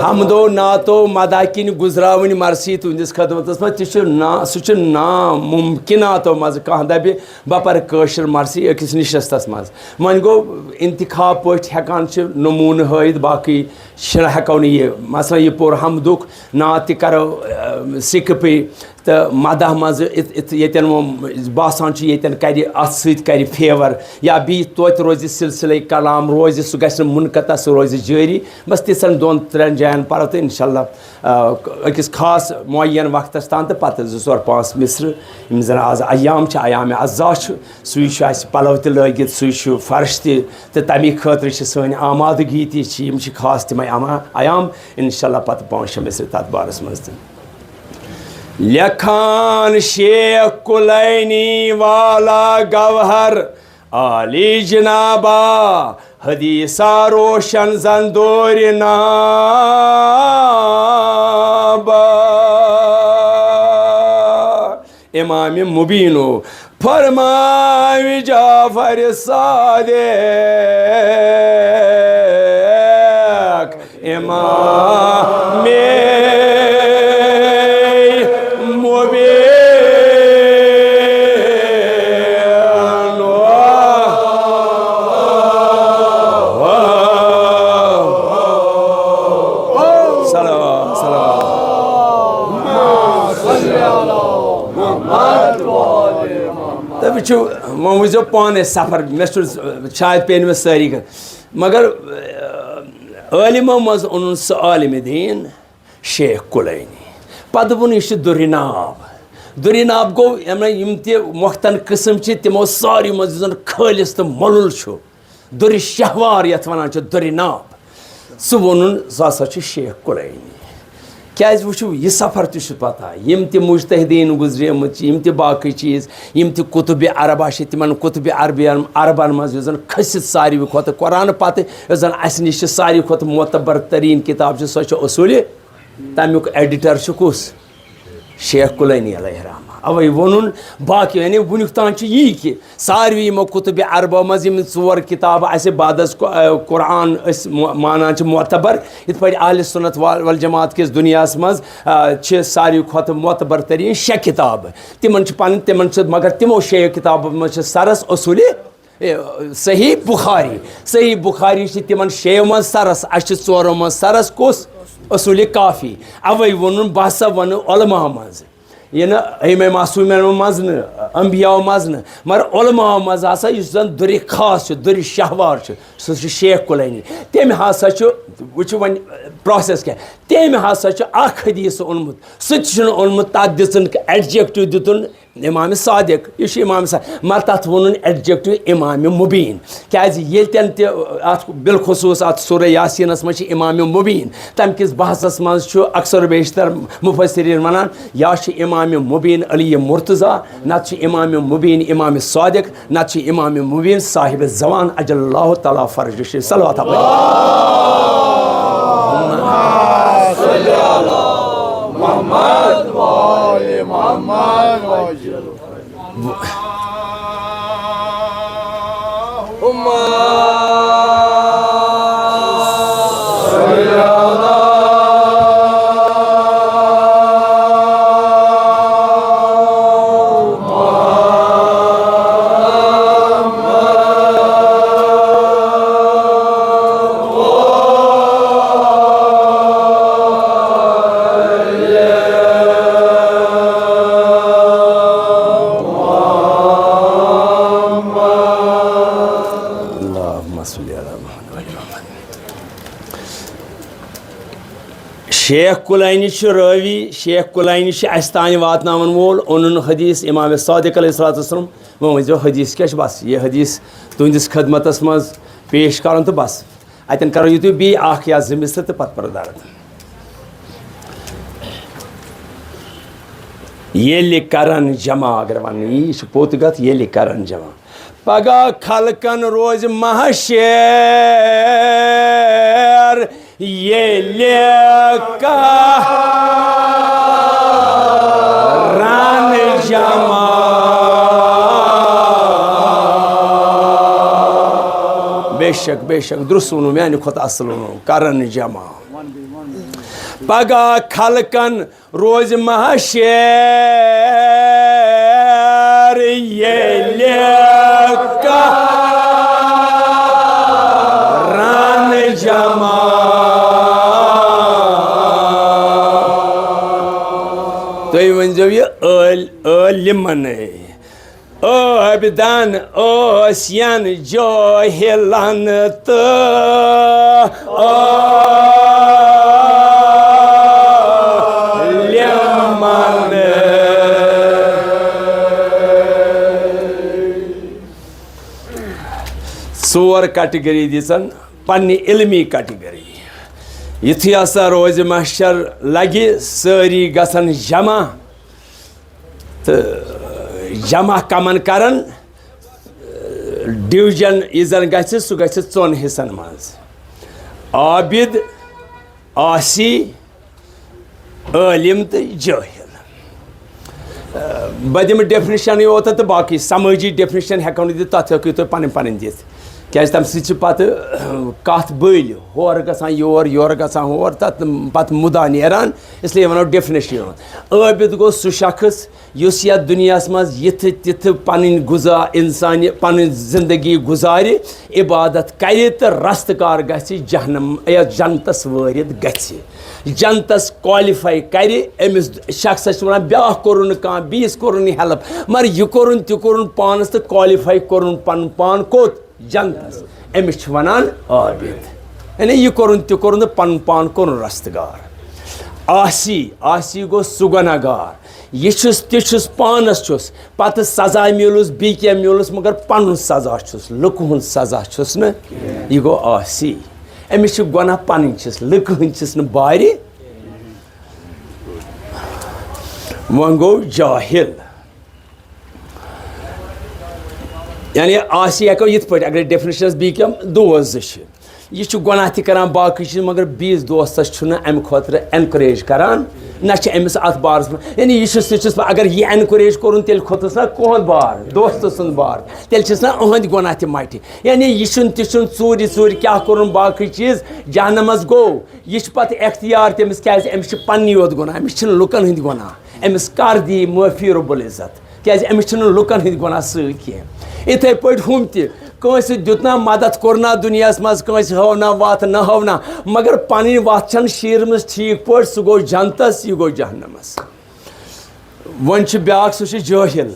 حمدو نعتو مدح کِنۍ گُزراوٕنۍ مرثی تُہنٛدِس خدمتس منٛز، تہِ چھُ نا-، سُہ چھُ نامُمکِناتو منٛزٕ۔ کانٛہہ دَپہِ، بہٕ پَرٕ کٲشِر مرثی أکِس نِشستَس منٛز۔ وۄنۍ گوٚو، انتخاب پٲٹھۍ ہٮ۪کان چھِ نموٗنہٕ ہٲوِتھ، باقٕے چھِنہٕ، ہٮ۪کو نہٕ یہِ۔ مثلاً، یہِ پوٚر حمدُک نعت تہِ کَرو، اَ، سِکِپٕے۔ تہٕ مدح منٛزٕ اِتھ-، اِتھ-، ییٚتٮ۪ن وۄنۍ باسان چھُ، ییٚتٮ۪ن کَرِ، اَتھ سۭتۍ کَرِ favour، یا بیٚیہِ توتہِ روزِ سلسلے کلام، روزِ، سُہ گژھِ نہٕ منقطع، سُہ روزِ جٲری۔ بس تِژھن دۄن ترٛٮ۪ن جاین پَرو تہٕ انشاءاللہ، آ، أکِس خاص معین وقتس تام، تہٕ پتہٕ زٕ ژور پانٛژھ مصرٕ، یِم زن آز ایام چھِ، ایام عزا چھُ، سُے چھُ اَسہِ پلو تہِ لٲگِتھ، سُے چھُ فرش تہِ، تہٕ تَمی خٲطرٕ چھِ سٲنۍ آمادگی تہِ چھِ، یِم چھِ خاص تِمے اما-، ایام۔ انشاءاللہ پتہٕ پانٛژھ شےٚ مصرٕ تتھ بارس منٛز تہِ۔ لیکھان شیخ کلینی والا گوہر عالی جنابا، حدیثہ روشن زن دورِ نابا۔ امام مبینو فرماوِ جعفر صادق، امام مبین۔ صلوات، صلوات۔ تُہۍ وٕچھِو، وۄنۍ وٕچھزیو پانَے سفر، مےٚ چھُ شاید پیٚیہِ نہٕ مےٚ سٲری کَتھ، مگر، اَ، عٲلمو منٛز اوٚنُن سُہ عالمِ دیٖن شیخ کُلینی۔ پَتہٕ ووٚن، یہِ چھُ دُرِ ناب۔ دُرِ ناب گوٚو، یِم، یِم تہِ مۄختن قٕسم چھِ، تِمو ساروی منٛز یُس زَن خٲلِص تہٕ مۄلُل چھُ، دُرِ شہوار یَتھ وَنان چھِ، دُرِ ناب، سُہ ووٚنُن، سُہ ہسا چھُ شیخ کُلینی۔ کیٛازِ وٕچھِو، یہِ سفر تہِ چھُ پَتہ، یِم تہِ مُجتہدیٖن گُزریمٕتۍ چھِ، یِم تہِ باقٕے چیٖز، یِم تہِ کُتُبِ عربا چھِ، تِمن کُتُبِ عربین، عربن منٛز یُس زَن کھٔسِتھ ساروی کھۄتہٕ قرآنہٕ پَتہٕ یۄس زَن اَسہِ نِش چھِ ساروی کھۄتہٕ معتبر تریٖن کِتاب چھِ، سۄ چھِ اصوٗلِ، تَمیُک editor چھُ کُس؟ شیخ کُلینی علیہ الرحمہ۔ اوے ووٚنُن، باقی یعنی وُنیُک تام چھُ یی کہِ ساروی یِمو کُتُبِ عربو منٛز یِم ژور کِتابہٕ اَسہِ بعد از قو-، اَ، قرآن أسۍ مو-، مانان چھِ معتبر، یِتھ پٲٹھۍ اہلِ سُنت وال-، والجماعت کِس دُنیاہَس منٛز، اَ، چھِ ساروی کھۄتہٕ معتبر تریٖن شےٚ کِتابہٕ۔ تِمن چھِ پَنٕنۍ، تِمن چھِ، مگر تِمو شیٚیو کِتابو منٛز چھِ سرس اصوٗلِ اے، صحیح بخاری، صحیح بخاری چھِ تِمن شیٚیو منٛز سرس، اَسہِ چھِ ژورو منٛز سرس کُس؟ اصوٗلِ کافی۔ اوے ووٚنُن، بہٕ ہسا وَنہٕ علماء منٛز، یہِ نہٕ أئمہ معصوٗمینو منٛز نہٕ، انبیاءو منٛز نہٕ، مگر علماء منٛز ہسا یُس زن دُرِ خاص چھُ، دُرِ شہوار چھُ، سُہ چھُ شیخ کُلینی۔ تٔمۍ ہسا چھُ، وٕچھِو وۄنۍ process کیٛاہ، تٔمۍ ہسا چھُ اکھ حدیث اوٚنمُت، سُہ تہِ چھُنہٕ اوٚنمُت، تتھ دِژٕن adjective دِتُن امام صادق، یہِ چھُ امام صادق، مگر تتھ ووٚنُن adjective امام مبین۔ کیازِ ییٚلہِ تہِ اتھ بالخصوص اتھ سورہ یاسینس منٛز چھِ امام مبین، تمہِ کِس بحثس منٛز چھُ اکثر و بیشتر مفسرین ونان، یا چھُ امام مبین علی مرتضی، نتہٕ چھُ امام مبین امام صادق، نتہٕ چھُ امام مبین صاحب زمان عجل اللہ تعالیٰ فرجہ شریف۔ صلوات پٔرِو۔ اللہ شیخ کُلینی چھُ رٲوی، شیخ کُلینی چھُ اَسہِ تانۍ واتناوَن وول، اوٚنُن حدیث امام صادق علیہ الصلوۃ والسلام۔ وۄنۍ ؤنۍزیو حدیث کیٛاہ چھُ؟ بَس، یہِ حدیث تُہٕنٛدِس خدمتَس منٛز پیش کَرُن تہٕ بَس۔ اَتٮ۪ن کَرو یہِ تُہۍ بیٚیہِ اَکھ یا زٕ مِصرٕ تہٕ پَتہٕ پَرو درد۔ ییٚلہِ کَرَن جمع، اگر وَننہٕ یی، یہِ چھُ پوٚت گَتھ، ییٚلہِ کَرَن جمع۔ پگاہ خلقن روزِ محشر، ییٚلہِ کَرَن جمع۔ بے شک، بے شک، درست ووٚنُو، میانہِ کھۄتہٕ اصل ووٚنُو، کَرَن جمع۔ پگاہ خلقن روزِ محشر، ییٚلہِ کَرَن جمع۔ تُہۍ ؤنۍزیو یہِ عٲل-، عٲلمَنٕے۔ عٲبدن ٲسۍ ین جٲہلن تہٕ عٲلمن۔ ژور category دِژن پننہِ علمی category۔ یُتھُے ہسا روزِ محشر لگہِ، سٲری گژھن جمع۔ تہٕ جمع کمن کرن؟ Division یُس زن گژھِ، سُہ گژھِ ژۄن حصن منٛز: عابد، عاصی، عٲلم تہٕ جٲہل۔ بہٕ دِمہٕ definition یوت تہٕ باقٕے سمٲجی definition ہٮ۪کو نہٕ دِتھ، تتھ ہٮ۪کِو تُہۍ پنٕنۍ پنٕنۍ دِتھ، کیازِ تمہِ سۭتۍ چھِ پتہٕ کتھ بٔلۍ ہورٕ گژھان یور، یورٕ گژھان ہور، تتھ پتہٕ مُدا نیران۔ اس لیے ونو definition یوت۔ عٲبد گوٚو سُہ شخص یُس یتھ دُنیاہس منٛز یِتھٕ تِتھٕ پنٕنۍ غذا، انسانہِ پنٕنۍ زندگی گُزارِ، عبادت کرِ تہٕ رستہٕ کار گژھِ جہنم یا جنتس وٲرِد گژھِ، جنتس qualify کرِ۔ أمِس شخصس چھِ ونان، بیٛاکھ کوٚرُن نہٕ کانٛہہ، بیٚیِس کوٚرُن نہٕ help، مگر یہِ کوٚرُن، تہِ کوٚرُن پانس تہٕ qualify کوٚرُن پنُن پان کوٚت؟ جنتس۔ أمِس چھِ ونان عابد۔ یعنی یہِ کوٚرُن، تہِ کوٚرُن تہٕ پنُن پان کوٚرُن رستگار۔ عاصی، عاصی گوٚو سُہ گۄناہ گار۔ یہِ چھُس، تہِ چھُس، پانس چھُس، پتہٕ سزا میوٗلُس، بیٚیہِ کینٛہہ میوٗلُس، مگر پنُن سزا چھُس، لُکہٕ ہُنٛد سزا چھُس نہٕ۔ یہِ گوٚو عاصی۔ أمِس چھِ گۄناہ پنٕنۍ چھِس، لُکہٕ ہٕنٛدۍ چھِس نہٕ بارِ۔ وۄنۍ گوٚو جاہل۔ یعنی عاصی ہٮ۪کو یِتھ پٲٹھۍ، اگر definition بیٚیہِ کینٛہہ دوس زٕ چھِ، یہِ چھُ گۄناہ تہِ کران، باقٕے چیٖز، مگر بیٚیِس دوستس چھُنہٕ اَمہِ خٲطرٕ encourage کران، نہ چھِ أمِس اَتھ بارس منٛز، یعنی یہِ چھُس، یہِ چھُس، اگر یہِ encourage کوٚرُن، تیٚلہِ کھوٚتُس نہ کُہُنٛد بار، دوستہٕ سُنٛد بار، تیٚلہِ چھِس نہ أہٕنٛدۍ گۄناہ تہِ مٹہِ۔ یعنی یہِ چھُنہٕ تہِ چھُنہٕ ژوٗرِ ژوٗرِ کیٛاہ کوٚرُن، باقٕے چیٖز جہنمس گوٚو، یہِ چھُ پتہٕ اختیار تٔمِس، کیٛازِ أمِس چھِ پننی یوت گۄناہ، أمِس چھِنہٕ لُکن ہٕنٛدۍ گۄناہ۔ أمِس کر دِیہِ معٲفی رب العزت؟ کیٛازِ أمِس چھِنہٕ لُکن ہٕنٛدۍ گۄناہ سۭتۍ کینٛہہ۔ یِتھَے پٲٹھۍ ہُم تہِ، کٲنٛسہِ دیُت نا مدد، کوٚر نا دُنیاہس منٛز کٲنٛسہِ، ہٲو نا وتھ، نہ ہٲو نا، مگر پنٕنۍ وتھ چھَنہٕ شیٖرمٕژ ٹھیٖک پٲٹھۍ، سُہ گوٚو جنتس، یہِ گوٚو جہنمس۔ وۄنۍ چھُ بیٛاکھ، سُہ چھُ جٲہِل۔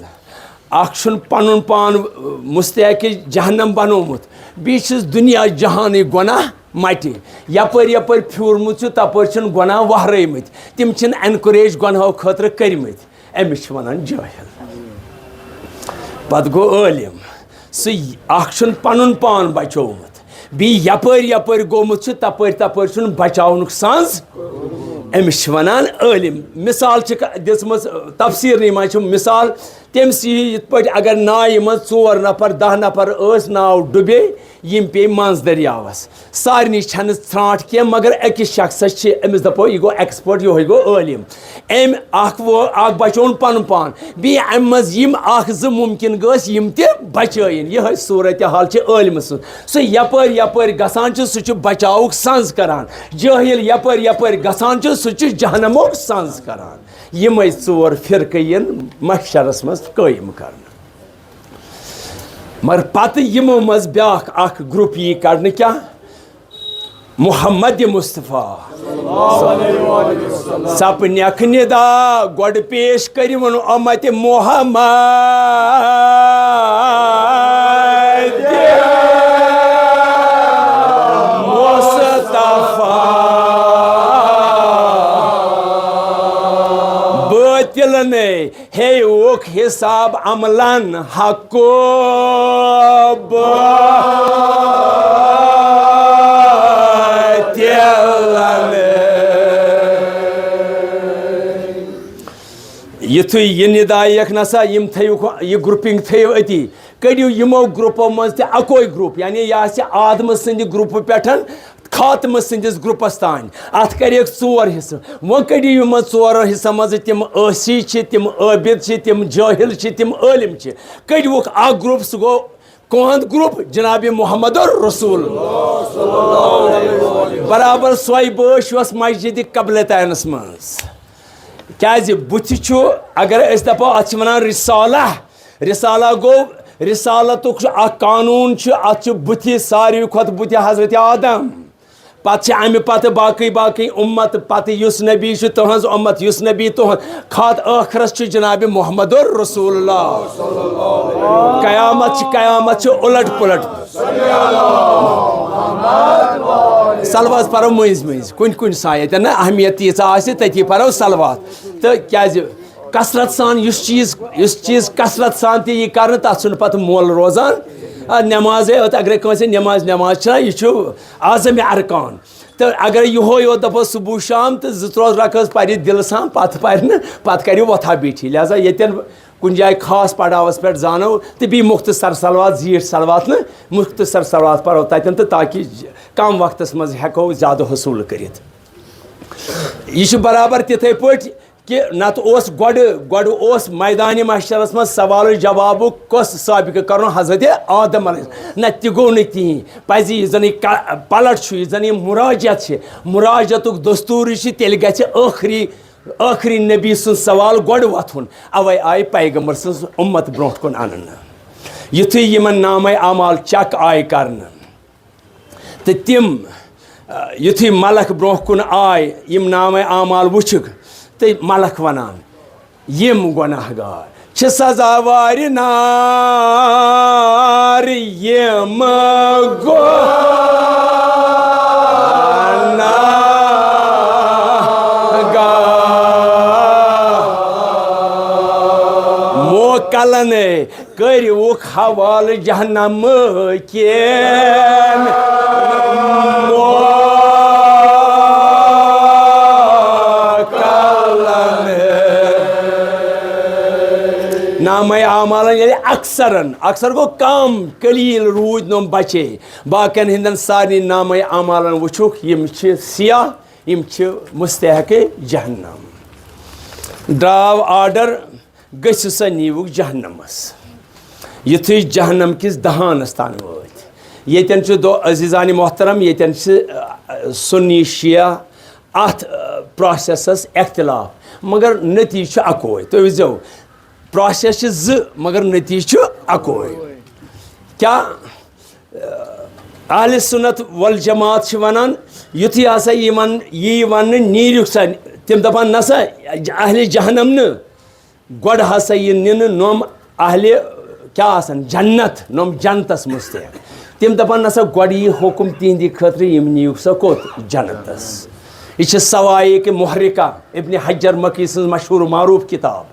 اکھ چھُنہٕ پنُن پان مستحق جہنم بنومُت، بیٚیہِ چھِس دُنیا جہانٕے گۄناہ مٹہِ۔ یپٲرۍ یپٲرۍ پھیوٗرمُت چھُ، تپٲرۍ چھِنہٕ گۄناہ وہرٲومٕتۍ، تِم چھِنہٕ encourage گۄناہو خٲطرٕ کٔرمٕتۍ۔ أمِس چھِ ونان جٲہِل۔ پتہٕ گوٚو عٲلِم۔ سُہ اکھ چھُنہٕ پنُن پان بچومُت، بیٚیہِ یپٲرۍ یپٲرۍ گوٚمُت چھُ، تپٲرۍ تپٲرۍ چھُنہٕ بچاونُک سنٛز۔ أمِس چھِ ونان عٲلِم۔ مثال چھِ دِژمٕژ، تفسیٖرنٕے منٛز چھِ مثال، تٔمۍ سٕے یِتھ پٲٹھۍ اگر نایہِ منٛز ژور نفر، دَہ نفر ٲسۍ، ناو ڈُبے، یِم پیٚیہِ منٛز دٔریاوَس۔ سارنٕے چھَنہٕ ژھرٛانٛٹھ کینٛہہ، مگر أکِس شخصَس چھِ، أمِس دَپو، یہِ گوٚو expert، یِہوٚے گوٚو عٲلِم۔ أمۍ اَکھ وو-، اَکھ بچووُن پَنُن پان، بیٚیہِ اَمہِ منٛز یِم اَکھ زٕ مُمکِن گٔژھۍ، یِم تہِ بچٲیِن۔ یِہوٚے صوٗرتِ حال چھِ عٲلمہٕ سٕنٛز۔ سُہ یَپٲرۍ یَپٲرۍ گژھان چھُ، سُہ چھُ بچاوُک سَنٛز کران۔ جٲہِل یَپٲرۍ یَپٲرۍ گژھان چھُ، سُہ چھُ جہنمُک سَنٛز کران۔ یِمَے ژور فرقہٕ یِن محشرَس منٛز قٲیِم کرنہٕ۔ مگر پتہٕ یِمو منٛز بیٛاکھ اکھ group یی کڑنہٕ، کیٛاہ؟ محمد مصطفیٰ۔ سپنکھ ندا گۄڈٕ پیش کٔرِوُن اُمتِ محمد مصطفیٰ۔ ہیوک حساب عملن حقو بٲطلن۔ یُتھُے یہِ نِدا یِیَکھ نسا، یِم تھٲیِو، یہِ grouping تھٲیِو أتی۔ کٔڑِو یِمو groupو منٛز تہِ اَکوے group، یعنی یہِ آسہِ آدمہٕ سٕنٛدِ groupہٕ پٮ۪ٹھ خاتمہٕ سٕنٛدِس groupس تام۔ اَتھ کَریکھ ژور حصہٕ۔ وۄنۍ کٔڑِو یِمن ژورو حصن منٛز، تِم ٲسی چھِ، تِم عٲبِد چھِ، تِم جٲہِل چھِ، تِم عٲلِم چھِ۔ کٔڑِوُکھ اَکھ group، سُہ گوٚو کُہُنٛد group جناب محمد رسول۔ برابر سۄے بٲش یۄس مسجد قبلتینس منٛز۔ کیازِ بُتھِ چھُ، اگر أسۍ دَپو، اَتھ چھِ وَنان رسالہ۔ رسالہ گوٚو، رسالتُک چھُ اَکھ قانوٗن چھُ، اَتھ چھُ بُتھِ، ساروی کھۄتہٕ بُتھِ حضرت آدم۔ پتہٕ چھِ اَمہِ پتہٕ باقٕے باقٕے اُمت، پتہٕ یُس نبی چھُ تُہنٛز اُمت، یُس نبی تُہنٛد، کھاتہٕ ٲخرس چھُ جناب محمد رسول اللہ۔ قیامت چھِ، قیامت چھِ اُلٹ پُلٹ۔ صلوات پرو مٔنٛزۍ مٔنٛزۍ، کُنہِ کُنہِ ساتہٕ ییٚتٮ۪ن نہٕ اہمیت تیٖژاہ آسہِ، تٔتی پرو صلوات۔ تہٕ کیازِ کثرت سان یُس چیٖز، یُس چیٖز کثرت سان تہِ یی کرنہٕ، تتھ چھُنہٕ پتہٕ مۄل روزان۔ آ، نمازے یوت، اگرے کٲنٛسہِ نماز، نماز چھنا، یہِ چھُ اعظم ارکان۔ تہٕ اگرے یِہوے یوت دپو صبح شام تہٕ زٕ ترٛوہ رکٲژ پرِ دِلہٕ سان، پتہٕ پرِ نہٕ، پتہٕ کرِ وۄتھا بیٖٹھی۔ لہذا ییٚتٮ۪ن کُنہِ جایہِ خاص پڑاوس پٮ۪ٹھ زانو تہٕ بیٚیہِ مختصر صلوات، زیٖٹھ صلوات نہٕ، مختصر صلوات پرو تتٮ۪ن، تہٕ تاکہِ کم وقتس منٛز ہٮ۪کو زیادٕ حصوٗل کٔرِتھ۔ یہِ چھُ برابر تِتھے پٲٹھۍ کہِ نتہٕ اوس گۄڈٕ، گۄڈٕ اوس میدانِ محشرس منٛز سوال و جوابُک کۄس سابقہٕ کرُن؟ حضرت آدم علیہ السلام۔ نہ، تہِ گوٚو نہٕ کِہیٖنۍ۔ پزِ یہِ زن یہِ ک-، پلٹ چھُ، یہِ زن یہِ مراجعت چھِ، مراجعتُک دستوٗر یہِ چھِ، تیٚلہِ گژھِ ٲخری، ٲخری نبی سُنٛد سوال گۄڈٕ وۄتھُن۔ اوے آیہِ پیغمبر سٕنٛز اُمت برونٛٹھ کُن اننہٕ۔ یُتھُے یِمن نامے اعمال چیک آیہِ کرنہٕ، تہٕ تِم، آ، یُتھُے ملک برونٛہہ کُن آے، یِم نامے اعمال وٕچھِکھ، تہٕ ملک وَنان، یِم گۄناہ گار چھِ سزاوارِ نار، یِم گۄناہ گار۔ موکلن کٔرِوُکھ حوالہٕ جہنم کٮ۪ن موکلن۔ نامے اعمالن ییٚلہِ اکثرن، اکثر گوٚو کم، قلیل روٗدۍ نۄم بچے، باقین ہٕنٛدٮ۪ن سارنٕے نامے اعمالن وٕچھُکھ، یِم چھِ سیاہ، یِم چھِ مستحق جہنم۔ درٛاو آرڈر، گٔژھِو سا نیٖوُکھ جہنمس۔ یُتھُے جہنم کِس دہانس تام وٲتۍ، ییٚتٮ۪ن چھُ دو-، عزیزانِ محترم، ییٚتٮ۪ن چھِ، ا، سُنی شیعہ اتھ، ا، پروسیسس اختلاف، مگر نتیجہٕ چھُ اکوے۔ تُہۍ وٕچھزیو، پروسیس چھِ زٕ، مگر نتیجہٕ چھُ اکوے۔ کیٛاہ؟ اہل سنت والجماعت چھِ ونان، یُتھُے ہسا یِمن یی وننہٕ، نیٖرِو سا، تِم دپان، نہ سا، اہل جہنم نہٕ، گۄڈٕ ہسا یہِ نِنہٕ نۄم اہل کیٛاہ آسان، جنت، نۄم جنتس مستحق۔ تِم دپان، نہ سا، گۄڈٕ یی حکم تِہنٛدِ خٲطرٕ، یِم نِیِو سا کوٚت؟ جنتس۔ یہِ چھِ سوائق محرقہ، ابن حجر مکی سٕنٛز مشہوٗر معروٗف کتاب۔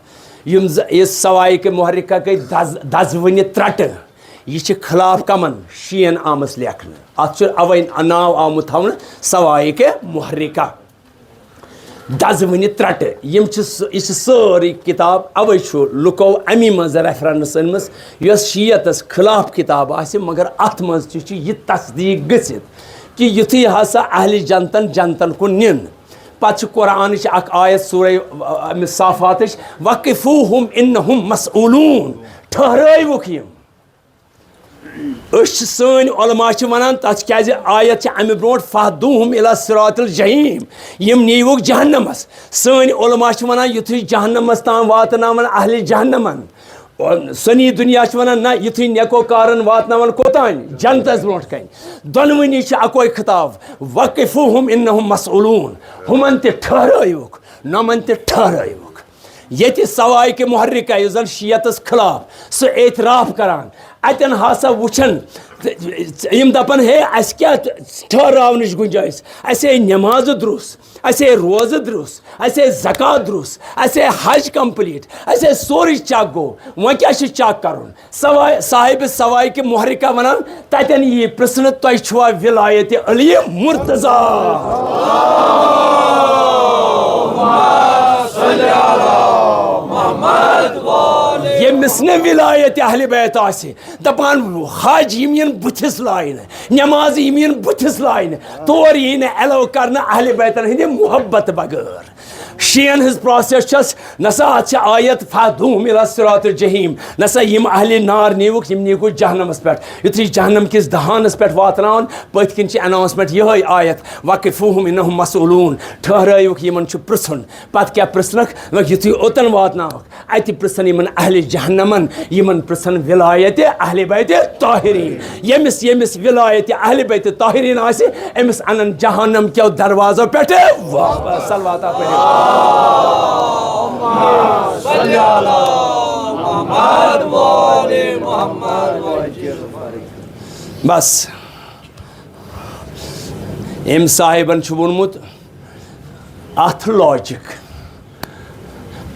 یِم ز-، یہِ سوائق محرقہ گٔے دز-، دزوٕنہِ ترٛٹہٕ۔ یہِ چھِ خلاف کمن؟ شیعن آمٕژ لیکھنہٕ۔ اتھ چھُ اوے ناو آمُت تھاونہٕ سوائق محرقہ۔ دزوٕنہِ ترٛٹہٕ۔ یِم چھِ س-، یہِ چھِ سٲرٕے کتاب، اوے چھُ لُکو امی منٛز ریفرنس أنمٕژ، یۄس شیعتس خلاف کتاب آسہِ، مگر اتھ منٛز تہِ چھُ یہِ تصدیق گٔژھِتھ کہِ یُتھُے ہسا اہلِ جنتن جنتن کُن نِن، پتہٕ چھِ قرآنٕچ اکھ آیت سورہ، ا، امہِ صافاتٕچ، "وقفوہم انہم مسئولون"، ٹھہرٲیوُکھ یِم۔ أسۍ چھِ، سٲنۍ علماء چھِ وَنان، تَتھ کیٛازِ آیت چھِ اَمہِ برونٛٹھ، "فاہدوہم الی صراط الجحیم"، یِم نیٖوُکھ جہنمس۔ سٲنۍ علماء چھِ وَنان، یُتھُے جہنمس تام واتناون اہلِ جہنمن، سنی دُنیا چھِ وَنان، نہ، یُتھُے نیکوکارن واتناون کوٚتام؟ جنتس برونٛٹھ کنہِ۔ دۄنوٕنی چھِ اکوے خطاب، "وقفوہم انہم مسئولون"، ہُمن تہِ ٹھہرٲیوُکھ، نۄمن تہِ ٹھہرٲیوُکھ۔ ییٚتہِ سوائے کہ محرکہ، یُس زن شیعتس خلاف سُہ اعتراف کران، اتٮ۪ن ہسا وٕچھن تہٕ یِم دپن، ہے، اسہِ کیٛاہ ٹھہراونٕچ گُنجٲیِش؟ اسہِ ہے نمازٕ درُس، اسہِ ہے روزٕ درُس، اسہِ ہے زکوٰۃ درُس، اسہِ ہے حج کمپلیٹ، اسہِ ہے سورُے چیک گوٚو، وۄنۍ کیٛاہ چھُ چیک کرُن؟ سوائے، صاحب سوائے کہ محرکہ ونان، تتٮ۪ن یی پرژھنہٕ، تۄہہِ چھُوا ولایت علی مرتضیٰ؟ ییٚمِس نہٕ ولایت اہل بیت آسہِ، دپان، حج یِم یِن بٕتھِس لاینہٕ، نماز یِم یِن بٕتھِس لاینہٕ، تور یی نہٕ ایلو کرنہٕ اہل بیتن ہٕنٛدِ محبت بغٲر۔ شیعن ہٕنٛز پراسیس چھس، نسا اتھ چھِ آیت، فہدوہم الی صراط الجحیم، نسا یِم اہل نار نیوکھ، یِم نیوکھ جہنمس پٮ۪ٹھ۔ یُتھُے جہنم کِس دہانس پٮ۪ٹھ واتناون، پٔتھۍ کِنۍ چھِ اناؤنسمنٹ یِہوٚے آیت، وقفوہم انہم مسئولون، ٹھہرٲیوکھ، یِمن چھُ پرژھُن۔ پتہٕ کیٛاہ پرژھنکھ؟ دوٚپُکھ، یُتھُے اوٚتن واتناوکھ، اتہِ پرژھن یِمن اہل جہنمن، یِمن پرژھن ولایت اہل بیت طاہرین۔ ییٚمِس، ییٚمِس ولایت اہل بیت طاہرین آسہِ، أمِس انن جہنم کیو دروازو پٮ۪ٹھٕ واپس۔ صلوات پٔرِو۔ بس، أمۍ صاحبن چھُ ووٚنمُت اتھ لاجک۔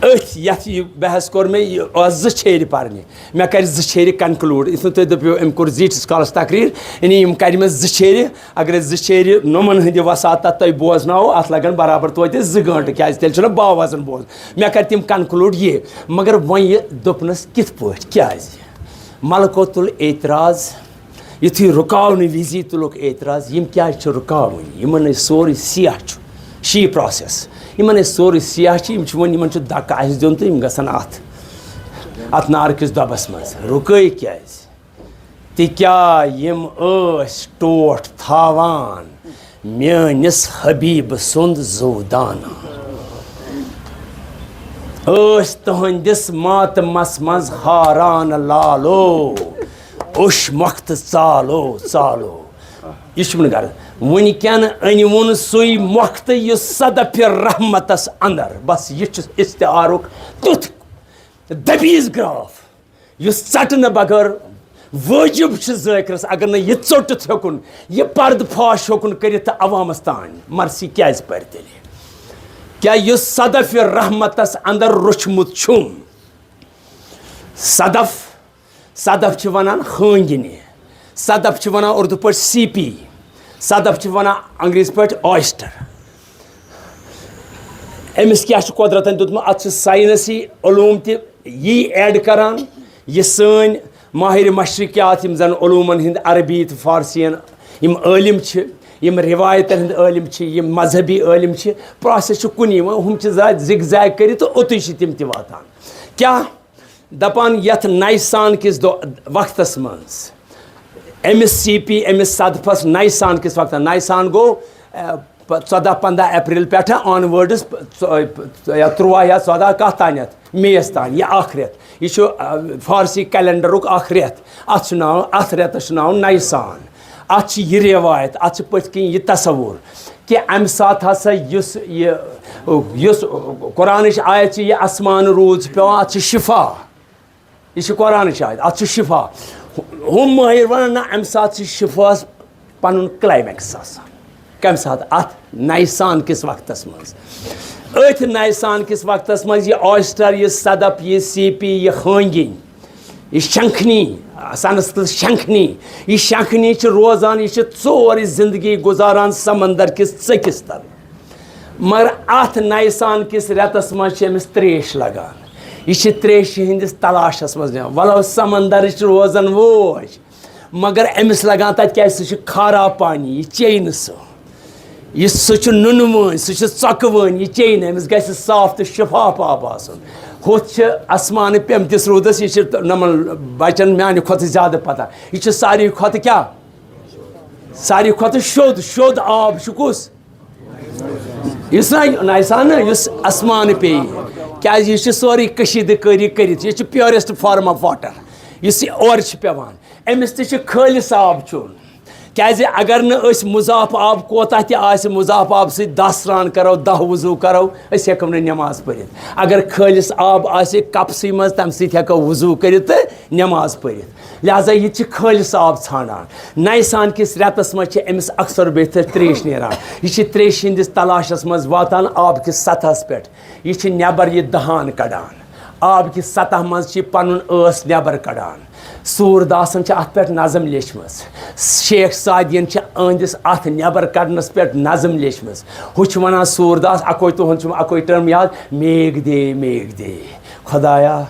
أتھۍ یتھ یہِ بحث کوٚر مےٚ، یہِ ٲس زٕ چھیرِ پرنہِ۔ مےٚ کرِ زٕ چھیرِ conclude۔ یُتھ نہٕ تُہۍ دٔپِو، أمۍ کوٚر زیٖٹھِس کالس تقریر، یعنی یِم کرِ مےٚ زٕ چھیرِ۔ اگر أسۍ زٕ چھیرِ نومن ہٕنٛدِ وساطت تۄہہِ بوزناوو، اتھ لگن برابر توتہِ زٕ گٲنٹہٕ، کیازِ تیٚلہِ چھُنہ باو وزن بوزُن۔ مےٚ کرِ تِم conclude یہِ، مگر وۄنۍ یہِ دوٚپنس کِتھ پٲٹھۍ، کیازِ؟ ملکوت الاعتراض، یُتھُے رُکاونہٕ وِزِ تُلُکھ اعتراض، یِم کیٛازِ چھِ رُکاوٕنۍ؟ یِمن أسۍ سورُے سیاہ چھُ، شی پراسیس۔ یِمن أسۍ سورُے سیاہ چھُ، یِم چھِ وۄنۍ، یِمن چھُ دکہٕ آسہِ دیُن تہٕ یِم گژھن اتھ، اتھ نارٕ کِس دۄبس منٛز۔ رُکٲے کیٛازِ؟ تِکیٛاہ یِم ٲسۍ ٹوٹھ تھاوان میٲنِس حبیب سُنٛد زُو دانہٕ۔ ٲسۍ تُہنٛدِس ماتمس منٛز ہاران لالو، اوٚش مۄختہٕ ژالو ژالو۔ یہِ چھُم نہٕ غرض۔ وٕنکٮ۪ن أنۍ وُن سُے مۄختہٕ یُس صدف رحمتس اندر، بس یہِ چھُ استعارُک تیُتھ دبیٖز گراف۔ یُس ژٹنہٕ بغٲر وٲجِب چھُ ذٲکرَس، اگر نہٕ یہِ ژوٚٹِتھ ہیوٚکُن، یہِ پردٕ فاش ہیوٚکُن کٔرِتھ تہٕ عوامَس تانۍ مرثی کیٛازِ پَرِ تیٚلہِ؟ کیٛاہ یُس صدف رحمتَس اندر روٚچھمُت چھُم؟ صدف، صدف چھِ وَنان خٲنٛگِنہِ، صدف چھِ وَنان اُردو پٲٹھۍ سی پی، صدف چھِ وَنان انگریزی پٲٹھۍ oyster۔ أمِس کیٛاہ چھُ قۄدرتَن دیُتمُت؟ اَتھ چھِ ساینسی علوم تہِ یی ایڈ کران، یہِ سٲنۍ ماہر مشرقیات، یِم زن علومن ہٕنٛدۍ عربی تہٕ فارسین یِم عٲلِم چھِ، یِم رِوایتن ہٕنٛدۍ عٲلِم چھِ، یِم مذہبی عٲلِم چھِ، پراسیس چھُ کُنی، وۄنۍ ہُم چھِ زیادٕ زِگ زیگ کٔرِتھ تہٕ اوٚتُے چھِ تِم تہِ واتان۔ کیٛاہ؟ دپان یتھ نیسان کِس دۄ-، وقتس منٛز أمِس سی پی، أمِس صدفس نیسان کِس وقتس، نیسان گوٚو، اہ، پ-، ژۄداہ پنٛداہ اپریل پٮ۪ٹھٕ آن ورڈس، ژۄ-، یا تُرٛواہ یا ژۄداہ کتھ تانٮ۪تھ، مے یس تانۍ، یہِ اکھ رٮ۪تھ۔ یہِ چھُ، اہ، فارسی کیلنڈرُک اکھ رٮ۪تھ۔ اتھ چھُ ناو، اتھ رٮ۪تس چھُ ناو نیسان۔ اتھ چھِ یہِ رٮ۪وایت، اتھ چھِ پٔتھۍ کِنۍ یہِ تصور کہِ امہِ ساتہٕ ہسا یُس یہِ، یُس قرآنٕچ آیت چھِ، یہِ آسمان روٗد چھِ پٮ۪وان، اتھ چھِ شفا۔ یہِ چھِ قرآنٕچ آیت، اتھ چھِ شفا۔ ہُم مٲہِر ونان، نہ، امہِ ساتہٕ چھِ شفاہس پنُن climax آسان۔ کمہِ ساتہٕ؟ اتھ نیسان کِس وقتس منٛز۔ أتھۍ نیسان کِس وقتس منٛز یہِ oyster، یہِ صدف، یہِ سی پی، یہِ خٲنٛگِنۍ، یہِ شنکھنی، سنسکرت شنکھنی، یہِ شنکھنی چھِ روزان، یہِ چھِ ژورِ زندگی گُزاران سمندر کِس ژٔکِس تل۔ مگر اتھ نیسان کِس رٮ۪تس منٛز چھِ أمِس تریش لگان۔ یہِ چھِ تریشہِ ہٕنٛدِس تلاشس منٛز نِوان۔ ولو سمندرٕچ روزن ووج، مگر أمِس لگان تتہِ، کیازِ سُہ چھُ کھارا پانی، یہِ چیٚیہِ نہٕ سُہ۔ یہِ، سُہ چھُ نُنہٕ وٲنۍ، سُہ چھُ ژۄکہٕ وٲنۍ، یہِ چیٚیہِ نہٕ، أمِس گژھِ صاف تہٕ شفاف آب آسُن۔ ہُتھ چھِ آسمانہٕ پیمتِس روٗدس، یہِ چھِ نۄمن بچن میانہِ کھۄتہٕ زیادٕ پتہ۔ یہِ چھُ ساروی کھۄتہٕ کیٛاہ؟ ساروی کھۄتہٕ شوٚد، شوٚد آب چھُ کُس؟ یُس نہ، نہ، یُس آسمانہٕ پیٚیہِ، کیازِ یہِ چھُ سورُے کشیٖدٕ کٲری کٔرِتھ، یہِ چھُ purest form of water، یُس یہِ اورٕ چھُ پٮ۪وان۔ أمِس تہِ چھُ خٲلِص آب چیوٚن۔ کیازِ اگر نہٕ أسۍ مضاف آب کوتاہ تہِ آسہِ، مضاف آب سۭتۍ دَہ سرٛان کَرو، دَہ وضوٗ کَرو، أسۍ ہٮ۪کو نہٕ نٮ۪ماز پٔرِتھ۔ اگر خٲلِص آب آسہِ کَپسٕے منٛز، تَمہِ سۭتۍ ہٮ۪کو وضوٗ کٔرِتھ تہٕ نٮ۪ماز پٔرِتھ۔ لہذا یہِ تہِ چھِ خٲلِص آب ژھانٛڈان۔ نیسان کِس رٮ۪تَس منٛز چھِ أمِس اکثر بیتر ترٛیش نیران۔ یہِ چھِ ترٛیشہِ ہٕنٛدِس تلاشَس منٛز واتان آب کِس سطحَس پٮ۪ٹھ۔ یہِ چھِ نٮ۪بر یہِ دہان کڑان۔ آب کِس سطح منٛز چھِ پنُن ٲس نٮ۪بر کڑان۔ سوٗر داسن چھِ اتھ پٮ۪ٹھ نظم لیچھمٕژ۔ شیخ سعدین چھِ أہنٛدِس اتھ نٮ۪بر کڑنس پٮ۪ٹھ نظم لیچھمٕژ۔ ہُہ چھُ ونان سوٗر داس، اکوے تُہُنٛد چھُم اکوے ٹرم یاد، میگ دے، میگ دے۔ خدایا،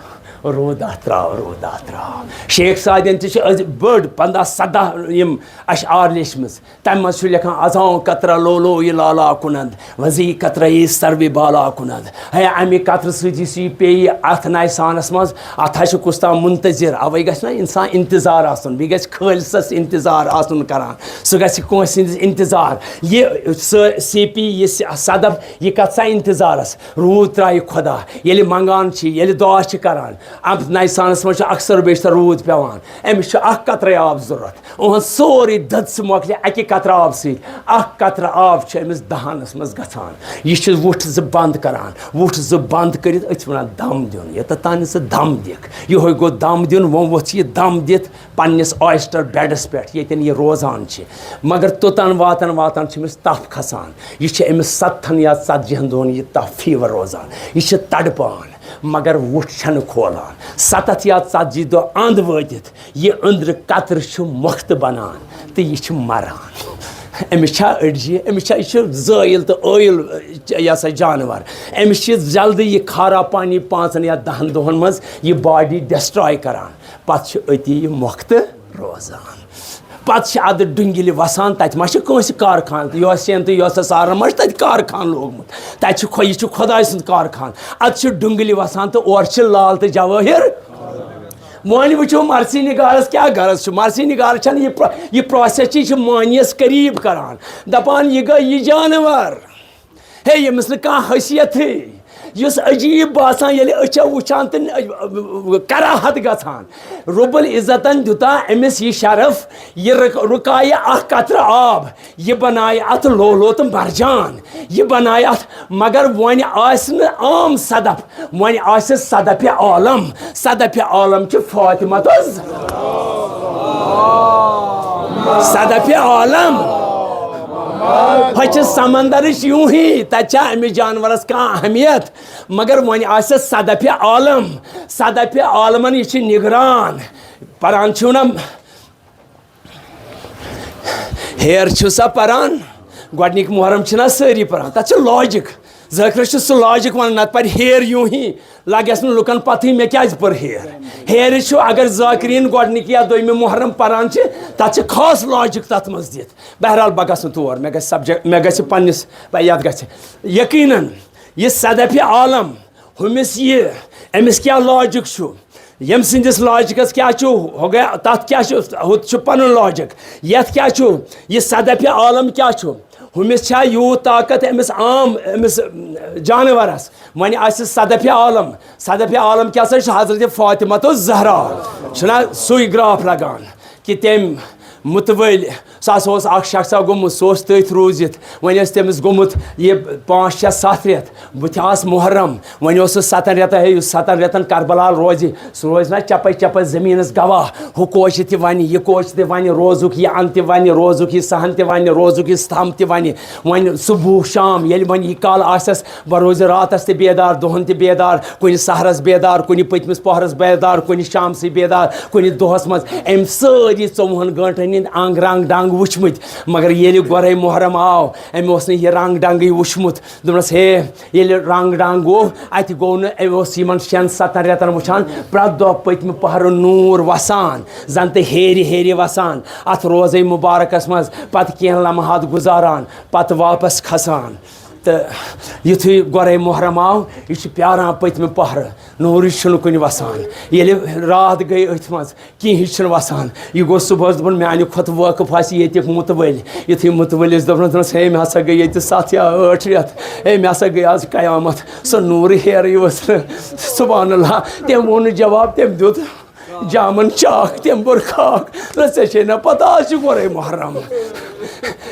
روٗدا تراو، روٗدا تراو۔ شیخ سعدین تہِ چھِ أزۍ بٔڑ پنٛداہ سداہ یِم اشعار لیچھمٕژ۔ تَمہِ منٛز چھُ لیکھان، "ازاں قطرہ لولو یہِ لالا کُنند، وزی قطرہ یہِ سروِ بالا کُنند۔" ہے، اَمہِ قطرٕ سۭتۍ یُس یہِ پیٚیہِ اَتھ نَیہِ سانَس منٛز، اَتھ حظ چھُ کُس تام منتظر۔ اَوَے گژھِ نہ اِنسان اِنتظار آسُن، بیٚیہِ گژھِ خٲلصَس اِنتظار آسُن کَران۔ سُہ گژھِ کٲنٛسہِ ہِنٛدِس اِنتظار۔ یہِ سُہ سی پی، یہِ صدف، یہِ کَتھ سا اِنتظارَس؟ روٗد ترٛایہِ خۄدا، ییٚلہِ منٛگان چھِ، ییٚلہِ دُعا چھِ کَران، اَتھ نَیہِ سانَس منٛز چھُ اکثر و بیشتر روٗد پٮ۪وان۔ أمِس چھُ اکھ قطرے آب ضوٚرَتھ۔ اُہُنٛد سورُے دٔد سُہ مۄکلہِ اَکہِ قطرٕ آبہٕ سۭتۍ۔ اکھ قطرٕ آب چھُ أمِس دہانَس منٛز گژھان۔ یہِ چھُ وُٹھ زٕ بنٛد کران۔ وُٹھ زٕ بنٛد کٔرِتھ أتھۍ وَنان دم دیُن۔ یوٚتَتھ تام نہٕ ژٕ دم دِکھ۔ یِہوٚے گوٚو دم دیُن۔ وۄنۍ ووٚتھ یہِ دم دِتھ پنٛنِس oyster bedس پٮ۪ٹھ، ییٚتٮ۪ن یہِ روزان چھِ۔ مگر توٚتام واتان واتان چھِ أمِس تپھ کھسان۔ یہِ چھِ أمِس ستتھن یا ژتجی ہن دۄہن یہِ تپھ، fever روزان۔ یہِ چھِ تڑپان۔ مگر وُٹھ چھَنہٕ کھولان۔ ستتھ یا ژتجی دۄہ اَنٛد وٲتِتھ یہِ أنٛدرٕ قطرٕ چھُ مۄختہٕ بنان تہٕ یہِ چھُ مران۔ أمِس چھا أڈجہِ؟ أمِس چھا، یہِ چھُ زٲیِل تہٕ ٲیِل، یہِ ہسا جانور۔ أمِس چھِ جلدی یہِ کھارا پانی پانٛژن یا دَہَن دۄہَن منٛز یہِ body destroy کران۔ پتہٕ چھُ أتی یہِ مۄختہٕ روزان۔ پتہٕ چھِ ادٕ ڈُنگِلہِ وسان، تتہِ ما چھِ کٲنٛسہِ کارخانہٕ؟ یوسین تہٕ یوسس آرن ما چھُ تتہِ کارخانہٕ لوگمُت؟ تتہِ چھُ خۄ-، یہِ چھُ خۄداے سُنٛد کارخانہٕ۔ ادٕ چھُ ڈُنگِلہِ وسان تہٕ اورٕ چھِ لال تہٕ جوٲہِر۔ وۄنۍ وٕچھو مرثی نگارس کیٛاہ غرض چھُ۔ مرثی نگارس چھنہٕ یہِ پرو-، یہِ process چھِ، یہِ چھِ معنیس قریب کران، دپان، یہِ گٔے یہِ جانور۔ ہے، ییٚمِس نہٕ کانٛہہ حیثیتٕے، یُس عجیٖب باسان، ییٚلہِ أچھو وٕچھان تہٕ کراہت گژھان۔ رب العزتن دیُتا أمِس یہِ شرف، یہِ رُک-، رُکایہِ اکھ قطرٕ آب، یہِ بنایہِ اتھ لولو تہٕ مرجان، یہِ بنایہِ اتھ، مگر وۄنۍ آسہِ نہٕ عام صدف، وۄنۍ آسہِ صدفِ عالم۔ صدفِ عالم چھِ فاطمہ تہٕ ز-، صدفِ عالم۔ ہۄ چھِ سمندرٕچ یوٗہی، تتہِ چھا أمِس جانورس کانٛہہ اہمیت؟ مگر وۄنۍ آسہِ صدفِ عالم، صدفِ عالمن یہِ چھِ نگران۔ پران چھِو نہ، ہیر چھِو سا پران؟ گۄڈنِکۍ محرم چھِنہ سٲری پران، تتھ چھِ logic۔ ذٲکرس چھُ سُہ logic ونان، نتہٕ پرِ ہیر یوٗہی، لگٮ۪س نہٕ لُکن پتہٕے مےٚ کیازِ پٔر ہیر۔ ہیرِ چھُ، اگر ذاکرین گۄڈنِکۍ یا دوٚیمہِ محرم پران چھِ، تتھ چھِ خاص logic تتھ منٛز دِتھ۔ بہرحال، بہٕ گژھٕ نہٕ تور، مےٚ گژھِ subject، مےٚ گژھِ پننِس، بہ-، یتھ گژھِ یقیناً یہِ صدفِ عالم، ہُمِس یہِ، أمِس کیٛاہ logic چھُ، ییٚمہِ سٕنٛدِس logicس کیٛاہ چھُ، ہُہ گٔے، تتھ کیٛاہ چھُ، ہُتھ چھُ پنُن logic، یتھ کیٛاہ چھُ، یہِ صدفِ عالم کیٛاہ چھُ، ہُمِس چھا یوٗت طاقت أمِس عام، أمِس جانورس؟ وۄنۍ آسہِ صدفِ عالم، صدفِ عالم کیٛاہ سا چھُ؟ حضرت فاطمہ تہٕ زہرا۔ چھُنہ سُے graph لگان کہِ تٔمۍ مُتوٲلۍ، سُہ ہسا اوس اکھ شخصا گوٚمُت، سُہ اوس تٔتھۍ روٗزِتھ، وۄنۍ ٲسۍ تٔمِس گوٚمُت یہِ پانٛژھ شےٚ ستھ رٮ۪تھ، بہٕ تہِ آس محرم، وۄنۍ اوس سُہ ستن رٮ۪تن، ہے، یُس ستن رٮ۪تن کربلا روزِ، سُہ روزِ نہ چپے چپے زٔمیٖنس گواہ، ہُہ کوچہِ تہِ ونہِ، یہِ کوچہِ تہِ ونہِ، روزُک یہِ اَن تہِ ونہِ، روزُک یہِ سہن تہِ ونہِ، روزُک یہِ ستم تہِ ونہِ۔ وۄنۍ صبح شام ییٚلہِ وۄنۍ یہِ کال آسٮ۪س، بہٕ روزِ راتس تہِ بیدار، دۄہن تہِ بیدار، کُنہِ سحرس بیدار، کُنہِ پٔتمِس پۄہرس بیدار، کُنہِ شامسٕے بیدار، کُنہِ دۄہس منٛز۔ أمۍ سٲری ژوٚوُہن گٲنٛٹن ہٕنٛدۍ انگ رنگ ڈنگ وٕچھمٕتۍ، مگر ییٚلہِ گۄڈے محرم آو، أمۍ اوس نہٕ یہِ رنگ ڈنگٕے وٕچھمُت۔ دوٚپنس، ہے، ییٚلہِ رنگ ڈنگ گوٚو، اتہِ گوٚو نہٕ، أمۍ اوس یِمن شٮ۪ن ستن رٮ۪تن وٕچھان، پرٛٮ۪تھ دۄہ پٔتمہِ پہرٕ نوٗر وسان، زن تہٕ ہیرِ ہیرِ وسان، اتھ روزے مُبارکس منٛز، پتہٕ کینٛہہ لمحات گُزاران، پتہٕ واپس کھسان۔ تہٕ یُتھُے گۄڈے محرم آو، یہِ چھُ پیاران پٔتمہِ پہرٕ، نوٗرٕے چھُنہٕ کُنہِ وسان۔ ییٚلہِ راتھ گٔے أتھۍ منٛز، کِہیٖنۍ چھُنہٕ وَسان۔ یہِ گوٚو صُبحَس، دوٚپُن، میٛانہِ کھۄتہٕ وٲقٕف آسہِ ییٚتیُک مُتوٲلۍ۔ یُتھُے مُتوٲلِس دوٚپنَس، دوٚپنَس، ہے، مےٚ ہسا گٔے ییٚتہِ سَتھ یا ٲٹھ رٮ۪تھ، ہے، مےٚ ہسا گٔے آز قیامت، سۄ نوٗرٕ ہیرٕے ؤژھ نہٕ۔ سبحان اللہ، تٔمۍ ووٚن نہٕ جواب، تٔمۍ دیُت جامن چاکھ، تٔمۍ بوٚر خاکھ۔ نہ، ژےٚ چھے نہ پتہ، آز چھُ گۄڈَے محرم۔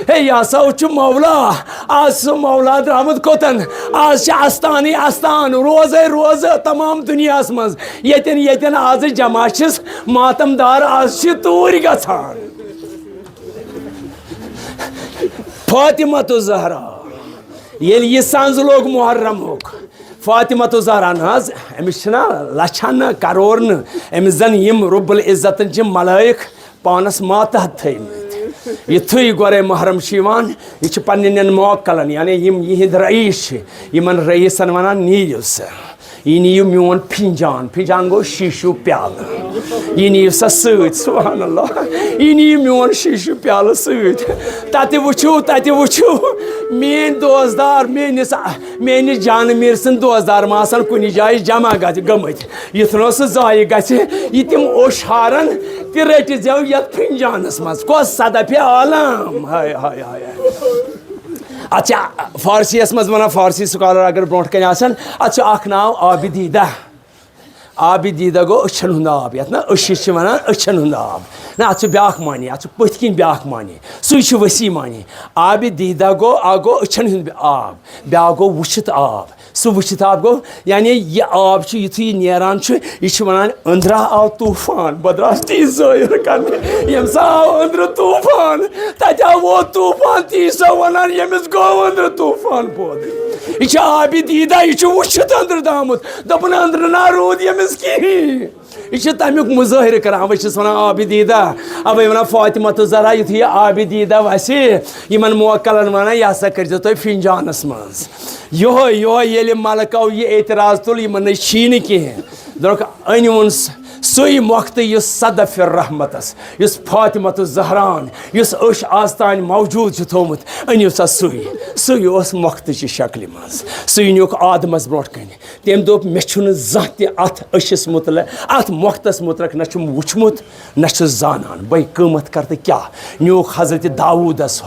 ہے، یہِ ہسا چھُ مولا۔ آز چھُ مولا درٛامُت کوٚتَن؟ آز چھِ استانٕے استان، روزَے روزٕ تمام دُنیاہَس منٛز۔ ییٚتٮ۪ن ییٚتٮ۪ن آز جمع چھِس ماتم دار، آز چھِ توٗرۍ گژھان۔ فاطمہ الزہرا، ییٚلہِ یہِ سنٛز لوٚگ محرمُک، فاطمہ الزہرا نہ حظ، أمِس چھِنہ لَچھَن نہٕ، کَرور نہٕ، أمِس زَن یِم رب العزتَن چھِ ملائک پانَس ماتحت تھٲومٕتۍ۔ یُتھُے گۄڈَے محرم چھُ یِوان، یہِ چھُ پنٛنٮ۪ن موکلَن، یعنی یِم یِہِنٛدۍ رئیس چھِ، یِمَن رئیسَن وَنان، "نِیِو سا، یہِ نِیِو میون فنجان۔" فنجان گوٚو شیٖشوٗ پیالہٕ۔ "یہِ نِیِو سا سۭتۍ۔" سبحان اللہ۔ "یہِ نِیِو میون شیٖشوٗ پیالہٕ سۭتۍ۔ تَتہِ وٕچھِو، تَتہِ وٕچھِو، میٲنۍ دوستدار، میٲنِس، میٲنِس جانہٕ میٖر سٕنٛدۍ دوستدار ما آسَن کُنہِ جایہِ جمع گژھِ-، گٔمٕتۍ۔ یُتھ نہٕ سُہ ضایع گژھِ، یہِ تِم اوٚش ہارَن، تہِ رٔٹۍ زیو یَتھ فنجانَس منٛز۔" کۄس صدفِ عالم؟ ہاے، ہاے، ہاے، ہاے۔ اَتھ چھِ فارسیَس منٛز وَنان، فارسی سکالر اگر برونٛٹھ کَنہِ آسَن، اَتھ چھُ اَکھ ناو آبِ دیٖدہ۔ آبِ دیٖدہ گوٚو أچھَن ہُنٛد آب، یَتھ نہ أچھِس چھِ وَنان، أچھَن ہُنٛد آب۔ نہ، اَتھ چھُ بیٛاکھ معنی، اَتھ چھُ پٔتھۍ کِنۍ بیٛاکھ معنی۔ سُے چھُ وسیع معنی۔ آبِ دیٖدہ گوٚو، اَکھ گوٚو أچھَن ہُنٛد آب، بیٛاکھ گوٚو وٕچھِتھ آب۔ سُہ وٕچھِتھ آب گوٚو، یعنی یہِ آب چھُ، یُتھُے یہِ نیران چھُ، یہِ چھُ وَنان، "أنٛدرا آو طوٗفان، بہٕ درٛاس تی ظٲہِر کرنہِ۔" ییٚمہِ سا آو أنٛدرٕ طوٗفان، تَتہِ آو ووت طوٗفان، تی سا وَنان، ییٚمِس گوٚو أنٛدرٕ طوٗفان پٲدٕ۔ یہِ چھِ آبِ دیٖدہ، یہِ چھُ وٕچھِتھ أنٛدرٕ درٛامُت۔ دوٚپُن، أنٛدرٕ نا روٗد ییٚمِس کِہیٖنۍ۔ یہِ چھِ تَمیُک مظٲہرٕ کران۔ اَوَے چھِس وَنان آبِ دیٖدہ۔ اَوَے وَنان فاطمہ الزہرا، یُتھُے یہِ آبِ دیٖدہ وَسہِ، یِمَن موکلَن وَنان، "یہِ ہسا کٔرۍزیو تُہۍ فنجانَس منٛز۔" یِہوٚے، یِہوٚے ییٚلہِ ملکو یہِ اعتراض تُل، یِمَن نَے چھی نہٕ کِہیٖنۍ۔ دوٚپُکھ، أنۍ ووٚن س-، سُے مۄختہٕ یُس صدف رحمتس، یُس فاطمہ الزہران، یُس أچھ آز تام موجود چھُ تھوٚومُت، أنِو سا سُے۔ سُے اوس مۄختہٕ چہِ شکلہِ منٛز۔ سُے نیوٗکھ آدمس برونٛٹھ کنہِ۔ تٔمۍ دوٚپ، "مےٚ چھُنہٕ زانٛہہ تہِ اتھ أچھِس مُتعلق، اتھ مۄختس مُتعلق نہ چھُم وُچھمُت، نہ چھُس زانان۔ بے قۭمتھ کر تہٕ کیٛاہ؟" نیوٗکھ حضرت داوودس،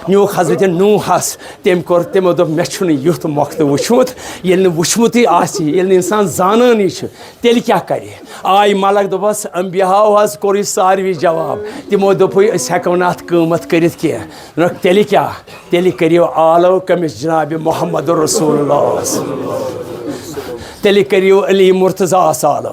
نیوٗکھ حضرت نوحس۔ تٔمۍ کوٚر، تِمو دوٚپ، "مےٚ چھُنہٕ یُتھ مۄختہٕ وُچھمُت، ییٚلہِ نہٕ وُچھمُتٕے آسہِ، ییٚلہِ نہٕ انسان زانٲنی چھُ، تیٚلہِ کیٛاہ کرِ؟" آے ملک، دوٚپس، "انبیاہو حظ کوٚر یہِ ساروی جواب، تِمو دوٚپُے أسۍ ہٮ۪کو نہٕ اتھ قۭمتھ کٔرِتھ کینٛہہ۔" دوٚپُکھ، "تیٚلہِ کیٛاہ؟ تیٚلہِ کٔرِو آلو کٔمِس؟ جناب محمد رسول اللہ۔ تیٚلہِ کٔرِو علی مرتضیٰ ہس آلو۔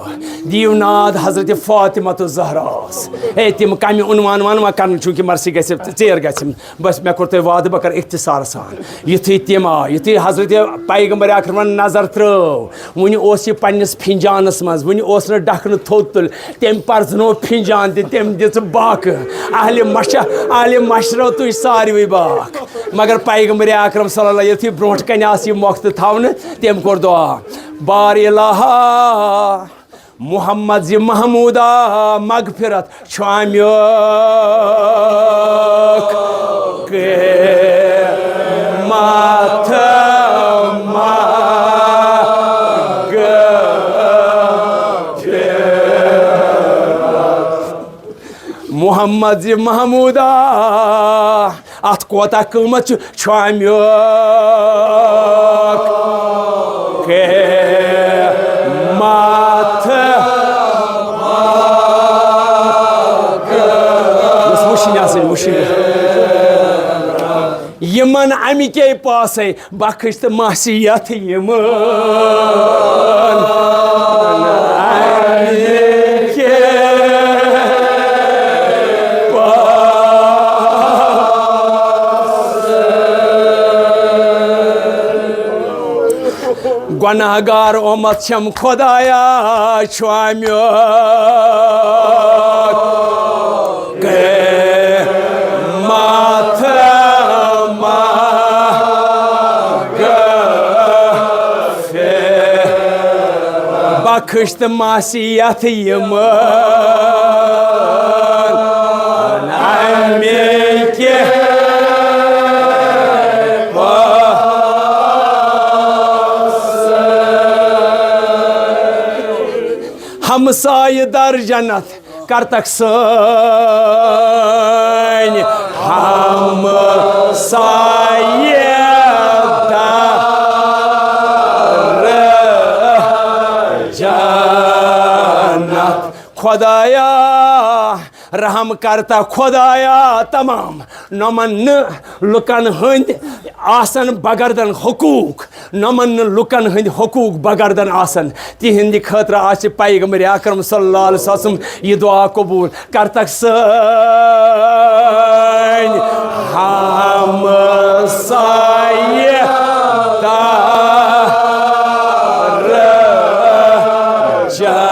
دِیِو ناد حضرت فاطمہ الزہراہس۔" ہے، تِم کمہِ عنوان وان وۄنۍ کرن، چونکہ مرثی گژھِ، ژیر گژھِ۔ بس، مےٚ کوٚر تۄہہِ وعدٕ، بہٕ کرٕ اختصار سان۔ یُتھُے تِم آے، یُتھُے حضرت پیغمبر اکرمن نظر ترٲو، وُنہِ اوس یہِ پننِس فنجانس منٛز، وُنہِ اوس نہٕ ڈھکنہٕ تھوٚد تُل، تٔمۍ پرزنوو فنجان تہِ، تٔمۍ دِژ باکہٕ۔ اہلِ مشہ-، اہلِ مشرو تُج ساروٕے باکھ۔ مگر پیغمبر اکرم صلی اللہ، یُتھُے برونٛٹھ کنہِ آس یہِ مۄختہٕ تھاونہٕ، تٔمۍ کوٚر دعا، "بار الہا، محمد زِ محمودا مغفرت چھُ امیُک قۭمتھ مغفرت۔" محمد زِ محمودا، اتھ کوتاہ قۭمتھ چھُ؟ چھُ امیُک قۭمتھ۔ یُس وٕچھِنۍ آسٕنۍ، وٕچھِنۍ۔ یِمن امہِ کے پاسے بخش تہٕ معصیت یِمن۔ گۄناہ گار اُمت چھم خۄدایا، چھُ امیُک قۭمتھ مغفرت۔ بخش تہٕ معصیت یِمن امہِ کہِ پاسہٕ۔ ہمسایہِ در جنت کرتکھ سٲنۍ ہمسایہِ در جنت۔ خۄدایا، رحم کرتا خۄدایا، تمام نۄمن نہٕ لُکن ہٕنٛدۍ آسن بغردن حقوٗق، نۄمن نہٕ لُکن ہٕنٛدۍ حقوٗق بغردن آسن، تِہنٛدِ خٲطرٕ آسہِ پیغمبر اکرم صلی اللہ علیہ وسلم یہِ دعا قبوٗل۔ کرتک سٲنۍ ہمسایہِ دار جنت۔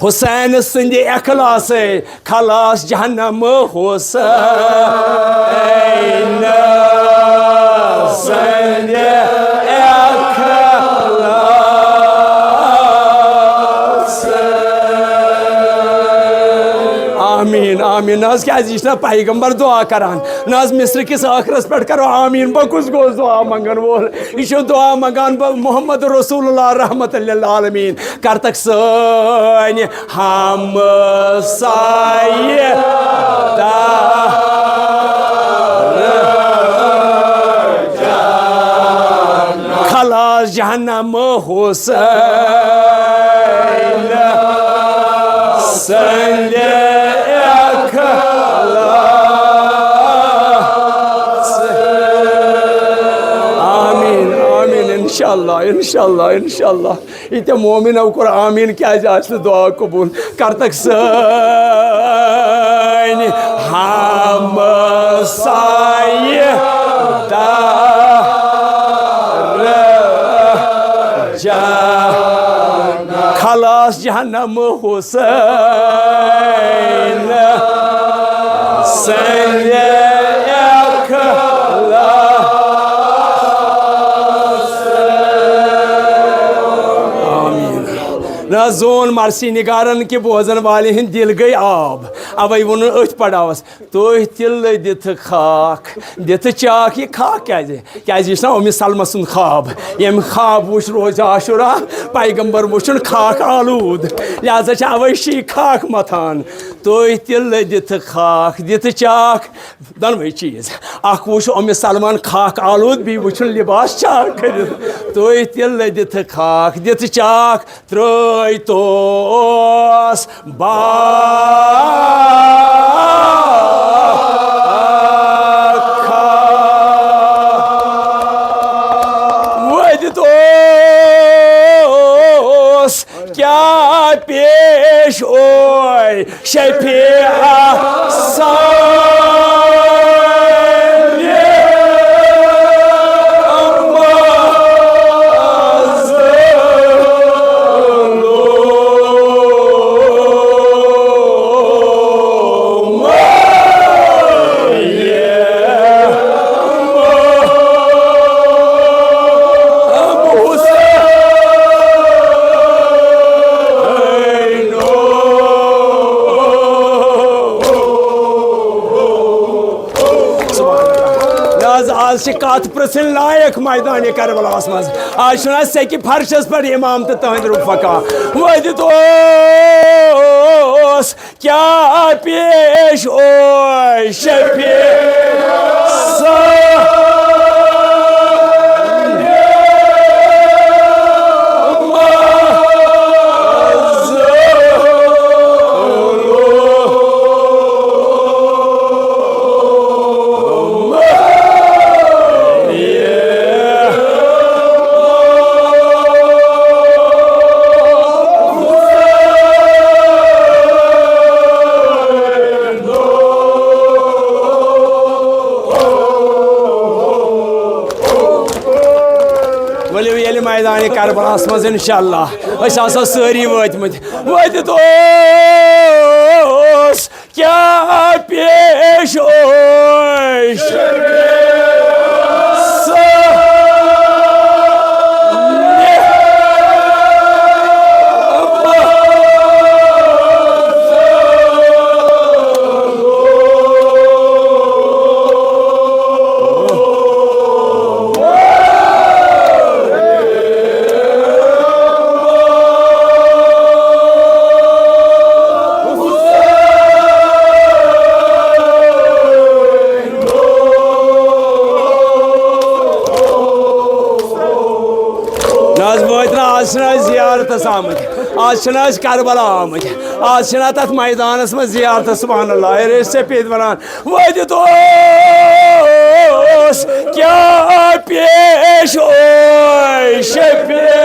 حسین سٕنٛدِ اخلاصے خلاص جہنم حسین سٕنٛدِ اخلاص۔ آمین، آمین۔ نہ حظ، کیٛازِ یہِ چھُنہ پیغمبر دعا کران؟ نہ حظ، مصر کِس ٲخرس پٮ۪ٹھ کرو آمین۔ بہٕ کُس گوٚوس دعا منگن وول؟ یہِ چھُ دعا منگان بہٕ محمد رسول اللہ رحمت للعالمین۔ کرتک سٲنۍ ہمسایہِ دار خلاص جہنم حسین سٕنٛدِ اخلاص۔ آمین، آمین، انشاءاللہ، انشاءاللہ، انشاءاللہ۔ یہِ تہِ مومِنو کوٚر آمیٖن، کیٛازِ آسہِ نہٕ دُعا قبوٗل؟ کرتکھ سٲنۍ ہمسایہِ دار جان۔ خلاص جہنم حسین سٕنٛدِ اخلاص۔ آمیٖن۔ نہ زون مرثی نگارن کہِ بوزن والہِ ہٕنٛدۍ دِل گٔے آب۔ اوے ووٚنُن أتھۍ پڑاوس، تُہۍ تہِ لٔدِتھ خاک، دِتھ چاک۔ یہِ خاک کیٛازِ؟ کیٛازِ یہِ چھُنہ اُمہِ سلمہ سُنٛد خواب؟ ییٚمۍ خواب وُچھ روزِ عاشورہ، پیغمبر وُچھُن خاک آلوٗد، لہذا چھِ اوے شی خاک متھان۔ تُہۍ تہِ لٔدِتھ خاک، دِتھ چاک، دۄنوَے چیٖز۔ اکھ وُچھ اُمہِ سلمان خاک آلوٗد، بیٚیہِ وُچھُن لباس چاک کٔرِتھ۔ تُہۍ تہِ لٔدِتھ خاک، دِتھ چاک، ترٛٲے توس باکھا۔ ؤدِتھ اوس کیٛاہ پیش اوے شفیع سانہِ۔ سبحان اللہ۔ نہ حظ، آز چھِ کتھ پرژھٕنۍ لایق میدانِ کربلاہس منٛز۔ آز چھُنہٕ حظ سیٚکہِ فرشس پٮ۪ٹھ امام تہٕ تہنٛدۍ رفقا۔ ؤدِتھ اوس کیٛاہ پیش اوے شفیع سانہِ۔ ؤلِو ییٚلہِ میدانِ کربلاہس منٛز انشاءاللہ أسۍ آسو سٲری وٲتمٕتۍ، وٲتِتھ اوس کیٛاہ پیش اوے شفیع سانہِ۔ نہ حظ، وٲتۍ نہ، آز چھِنہٕ أسۍ زیارتس آمٕتۍ، آز چھِنہٕ أسۍ کربلا آمٕتۍ، آز چھِنہٕ تَتھ میدانَس منٛز زیارتَس، سبحان اللہ، ہے، رٔسۍ سفید وَنان، وٲتِتھ اوس کیٛاہ پیش اوے شفیع۔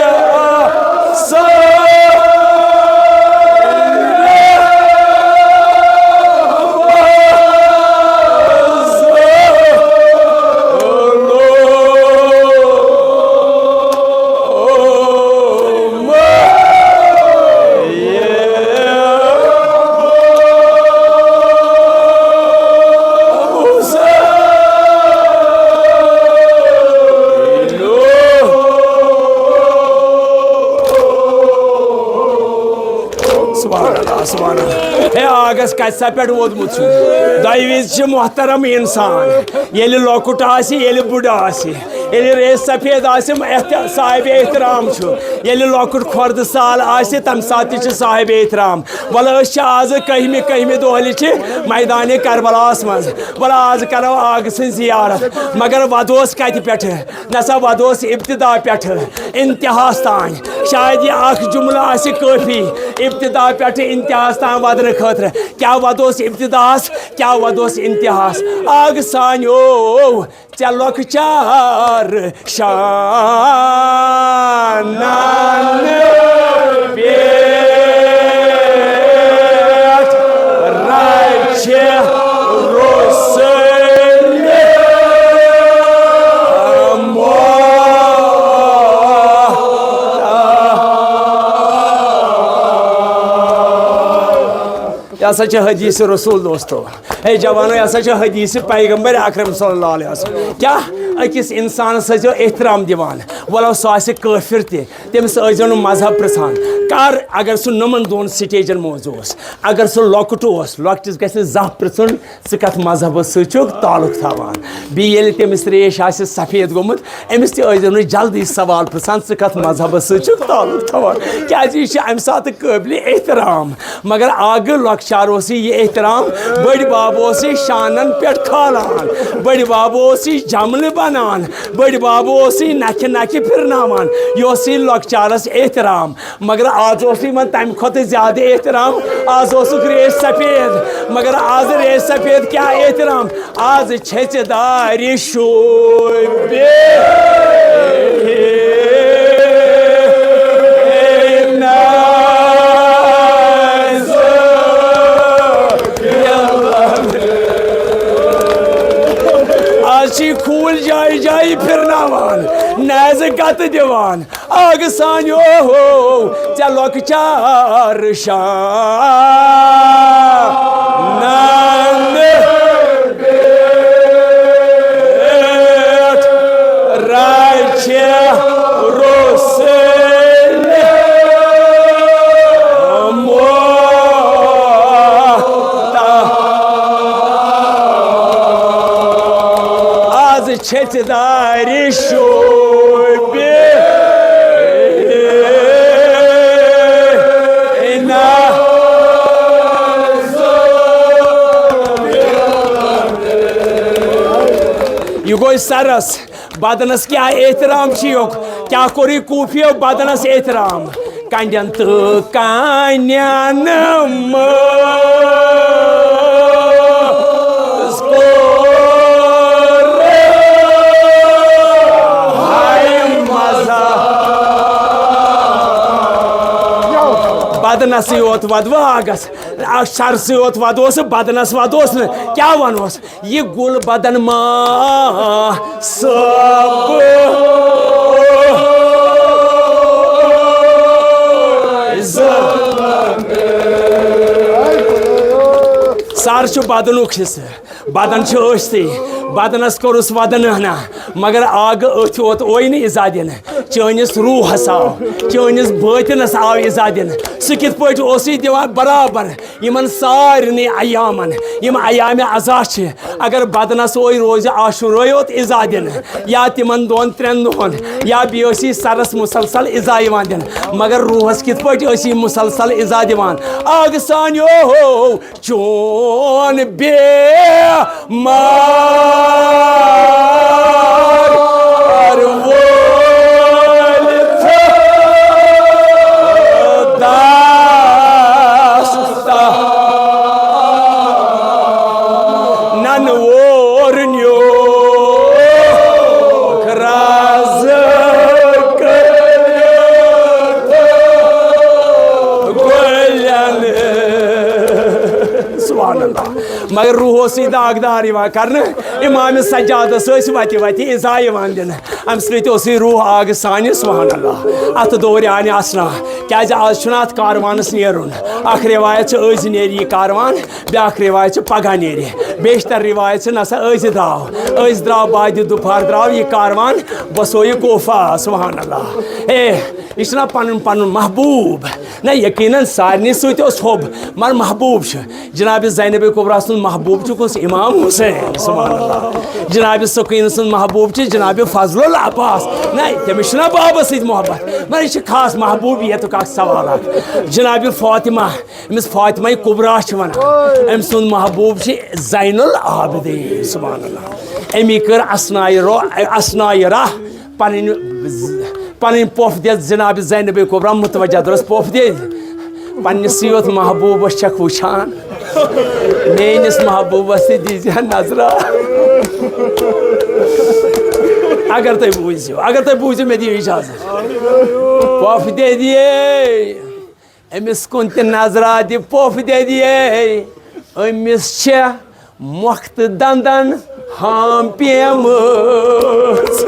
سبحان اللہ، سبحان اللہ۔ ہے، آگس کتہِ سا پٮ۪ٹھ ووتمُت چھُ؟ دۄیہِ وِزِ چھِ محترم انسان، ییٚلہِ لۄکُٹ آسہِ، ییٚلہِ بُڈٕ آسہِ، ییٚلہِ ریش سفید آسہِ، احت-، صاحب احترام چھُ، ییٚلہِ لۄکُٹ کھۄردٕ سال آسہِ، تمہِ ساتہٕ تہِ چھِ صاحب احترام۔ وَلہٕ، أسۍ چھِ آز کٔہمہِ، کٔہمہِ دۄہلہِ چھِ میدانِ کربلاہس منٛز۔ وَلہٕ، آز کرو آگہٕ سٕنٛز زیارت۔ مگر وَدوس کتہِ پٮ۪ٹھٕ؟ نسا، وَدوس ابتدا پٮ۪ٹھٕ انتہاس تام۔ شاید یہِ اکھ جملہٕ آسہِ کٲفی ابتدا پٮ۪ٹھٕ انتہاس تام وَدنہٕ خٲطرٕ۔ کیٛاہ وَدوس ابتداہس، کیٛاہ وَدوس انتہاہس؟ آگہٕ سانیو، ژےٚ لۄکچار شانن پٮ۪ٹھ رچھِ روٚسُل محترم۔ یہِ ہسا چھِ حدیث رسول، دوستو۔ ہے جوانو، یہِ ہسا چھِ حدیث پیغمبر اکرم صلی اللہ علیہ وسلم۔ کیٛاہ؟ أکِس انسانس ٲسۍزیو احترام دِوان، ولو سُہ آسہِ کٲفر تہِ، تٔمِس ٲسۍزیو نہٕ مذہب پرژھان۔ کر، اگر سُہ نۄمن دۄن سٹیجن منٛز اوس، اگر سُہ لۄکُٹ اوس، لۄکٹِس گژھِ نہٕ زانٛہہ پرژھُن، ژٕ کتھ مذہبس سۭتۍ چھُکھ تعلق تھاوان؟ بیٚیہِ ییٚلہِ تٔمِس ریش آسہِ سفید گوٚمُت، أمِس تہِ ٲسۍزیو نہٕ جلدی سوال پرژھان، ژٕ کتھ مذہبس سۭتۍ چھُکھ تعلق تھاوان، کیازِ یہِ چھُ امہِ ساتہٕ قٲبلِ احترام۔ مگر آگہٕ لۄکچار اوسُے یہِ احترام، بٔڑۍ بب اوسُے شانن پٮ۪ٹھ کھالان، بٔڑۍ بب اوسُے جملہٕ بنان، بٔڑۍ بب اوسُے نکھِ نکھِ پھرناوان، یہِ اوسُے لۄکچارس احترام۔ مگر آز اوس یِمن تمہِ کھۄتہٕ زیادٕ احترام۔ آز اوسُکھ ریش سفید، مگر آز ریش سفید کیٛاہ احترام؟ آز چھٔژِ دارِ شوٗبہِ نازُک۔ آز چھِ ٹھوٗل جایہِ جایہِ پھِرناوان، نازٕ کتہٕ دِوان۔ آگہٕ سانیو، ژےٚ لۄکچار شانن پٮ۪ٹھ رچھِ روٚسُل محترم۔ آز چھٔژِ دارِ شوٗبہِ نازُک۔ یہِ گوٚو سرس۔ بدنس کیٛاہ احترام چھُ یوک؟ کیٛاہ کوٚر یہِ کوٗفیو بدنس احترام؟ کنڈٮ۪ن تہٕ کانٮ۪ن منٛز کوٚر ہاے مزہ۔ بدنسٕے یوت ودوٕ آگس، آ، سرسٕے یوت ودوس، بدنس ودوس نہٕ۔ کیٛاہ ونوس؟ یہِ گُل بدن ما سب۔ سر چھُ بدنُک حصہٕ، بدن چھُ أسۍ تہِ۔ بدنس کوٚرُس ودن ہنا، مگر آگہٕ أتھۍ یوت اوے نہٕ اِزا دِنہٕ۔ چٲنِس روحس آو، چٲنِس بٲطنس آو اِزا دِنہٕ۔ سُہ کِتھ پٲٹھۍ اوسُے دِوان؟ برابر یِمن سارنٕے ایامن، یِم ایامِ عزا چھِ، اگر بدنس اوے روزِ عاشورہ یوت اِزا دِنہٕ، یا تِمن دۄن ترٛٮ۪ن دۄہن، یا بیٚیہِ ٲسی سرس مسلسل اِزا یِوان دِنہٕ، مگر روحس کِتھ پٲٹھۍ ٲسی مسلسل اِزا دِوان؟ آگہٕ سانیو، چون بیمار وٲلۍ تہٕ سبحان اللہ۔ مگر روح اوس یہِ داغدار یِوان کرنہٕ، امام سجادس ٲسۍ وتہِ وتہِ اِزا یِوان دِنہٕ، امہِ سۭتۍ اوس یہِ روح آگہٕ سانہِ، سبحان اللہ، اتھ دورانہِ اسنا۔ کیازِ آز چھُنہٕ اتھ کاروانس نیرُن۔ اکھ روایت چھِ أزۍ نیرِ یہِ کاروان، بیاکھ روایت چھِ پگاہ نیرِ، بیشتر روایت چھِ نسا أزۍ درٛاو، أزۍ درٛاو بعدِ دُپہر درٛاو یہِ کاروان، بسو یہِ کوفہ، سبحان اللہ۔ اے، یہِ چھُنہ پنُن پنُن محبوب؟ نہ، یقیناً سارنٕے سۭتۍ اوس حب، مگر محبوب چھُ۔ جناب زینب کبریٰ سُنٛد محبوب چھُ کُس؟ امام حسین، سبحان اللہ۔ جناب سکین سُنٛد محبوب چھُ جناب فضل العباس۔ نہ، تٔمِس چھُنہ بابس سۭتۍ محبت، مگر یہِ چھُ خاص محبوبیتُک اکھ سوال اکھ۔ جناب فاطمہ، أمِس فاطمہ کبریٰ چھِ ونان، أمۍ سُنٛد محبوب چھُ زین العابدین، سبحان اللہ۔ أمی کٔر اسنایہِ رو-، اسنایہِ راہ پنٕنۍ، پنٕنۍ پۄپھ دِتھ جناب زینب کبریٰ متوجہ، دوٚپنس، "پۄپھ دِتھ، پننِسٕے یوت محبوبس چھکھ وٕچھان، میٲنِس محبوبس تہِ دیٖزِ ہا نظرا۔ اگر تُہۍ بوٗزِو، اگر تُہۍ بوٗزِو، مےٚ دِیِو اجازت۔" پۄپھ دِتھ یے أمِس کُن تہِ نظرا دِ، پۄپھ دِتھ یے أمِس چھےٚ مۄختہٕ دندن ہام پیمٕژ۔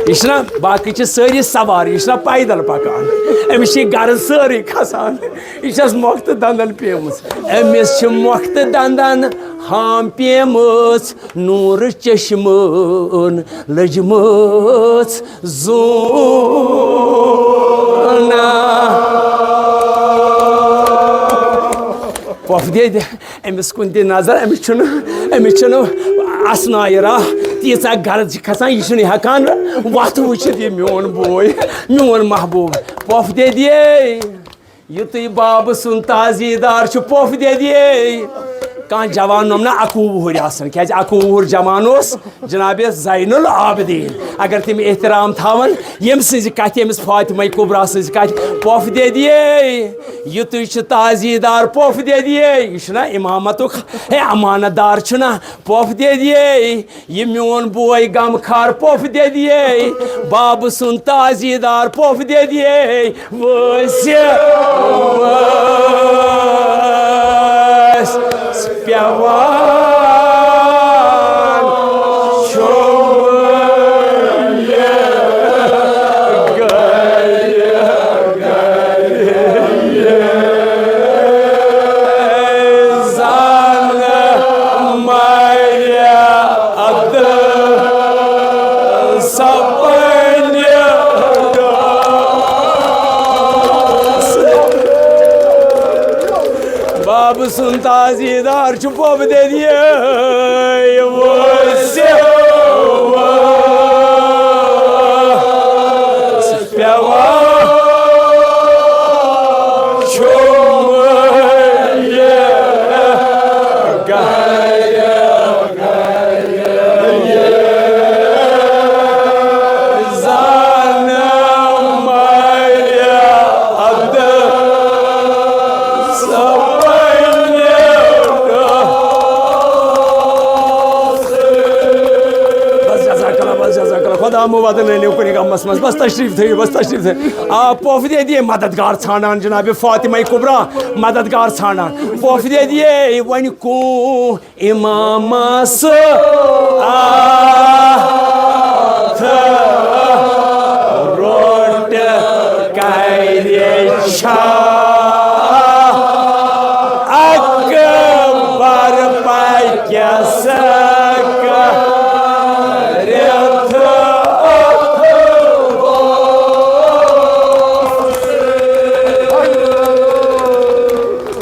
یہِ چھِنہ، باقٕے چھِ سٲری سوار، یہِ چھِنہ پیدل پکان، أمِس چھِ یہِ گرٕ سٲرٕے کھسان، یہِ چھَس مۄختہٕ دندن پیمٕژ۔ أمِس چھِ مۄختہٕ دندن ہام پیمٕژ، نوٗرٕ چشمہٕ لٔجمٕژ زوٗنہ۔ پۄپھ دِتھ أمِس کُن دِ نظر، أمِس چھُنہٕ، أمِس چھُنہٕ اسنایہِ راہ تیٖژاہ گرد چھِ کھسان، یہِ چھُنہٕ ہٮ۪کان وَتھ وٕچھِتھ، یہِ میون بوے، میون محبوب۔ پۄپھ دِتھ یے یُتُے بابہٕ سُنٛد تعزیٖدار چھُ، پۄپھ دِتھ یے۔ کانٛہہ جوان نۄم نہ اَکوُہ وُہُر آسان، کیٛازِ اَکوُہ وُہُر جوان اوس جناب زین العابدین۔ اگر تِم احترام تھاون ییٚمہِ سٕنٛزِ کتھِ، أمِس فاطمہ کبریٰ سٕنٛزِ کتھِ، پۄپھ دِتھ یے، یُتُے چھُ تعزیٖدار، پۄپھ دِتھ یے۔ یہِ چھُنہ امامتُک، ہے، امانت دار چھُنہ، پۄپھ دِتھ یے۔ یہِ میون بوے غمخار پۄپھ دِتھ یے، بابہٕ سُنٛد تعزیٖدار پۄپھ دِتھ یے، وٲسۍ، وٲسۍ پٮ۪وان چھُم یہِ گرِ۔ زانہٕ مَرِ اَدٕ سۄ پننہِ۔ بابہٕ سُنٛد تعزیٖدار چھُ پۄپھ دِتھ یے، وٲسۍ پٮ۪وان چھُم یہِ گرِ۔ زانہٕ مَرِ اَدٕ سۄ پننہِ۔ بس جزاک اللہ، بس جزاک اللہ۔ خدا مو وطن نے کُنہِ غمس منٛز۔ بس تشریف تھٲیِو، بس تشریف تھٲیِو۔ آ، پۄپھ دِتھ یے مددگار ژھانڈان، جناب فاطمہ کبریٰ مددگار ژھانڈان۔ پۄپھ دِتھ یے وۄنۍ کو امامس اتھ روٚٹ کرِ چھا اکبر پکس کٔرِتھ۔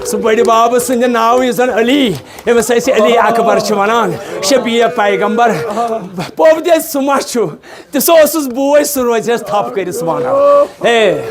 سُہ بٔڑِ بابہٕ سٕنٛدِ ناوٕ یُس زن علی، ییٚمِس أسۍ علی اکبر چھِ ونان، شبیہ پیغمبر۔ پۄپھ دِتھ سُہ ما چھُ؟ تہٕ سُہ اوسُس بوے، سُہ روزِ ہس تھپھ کٔرِتھ ونان۔ ہے،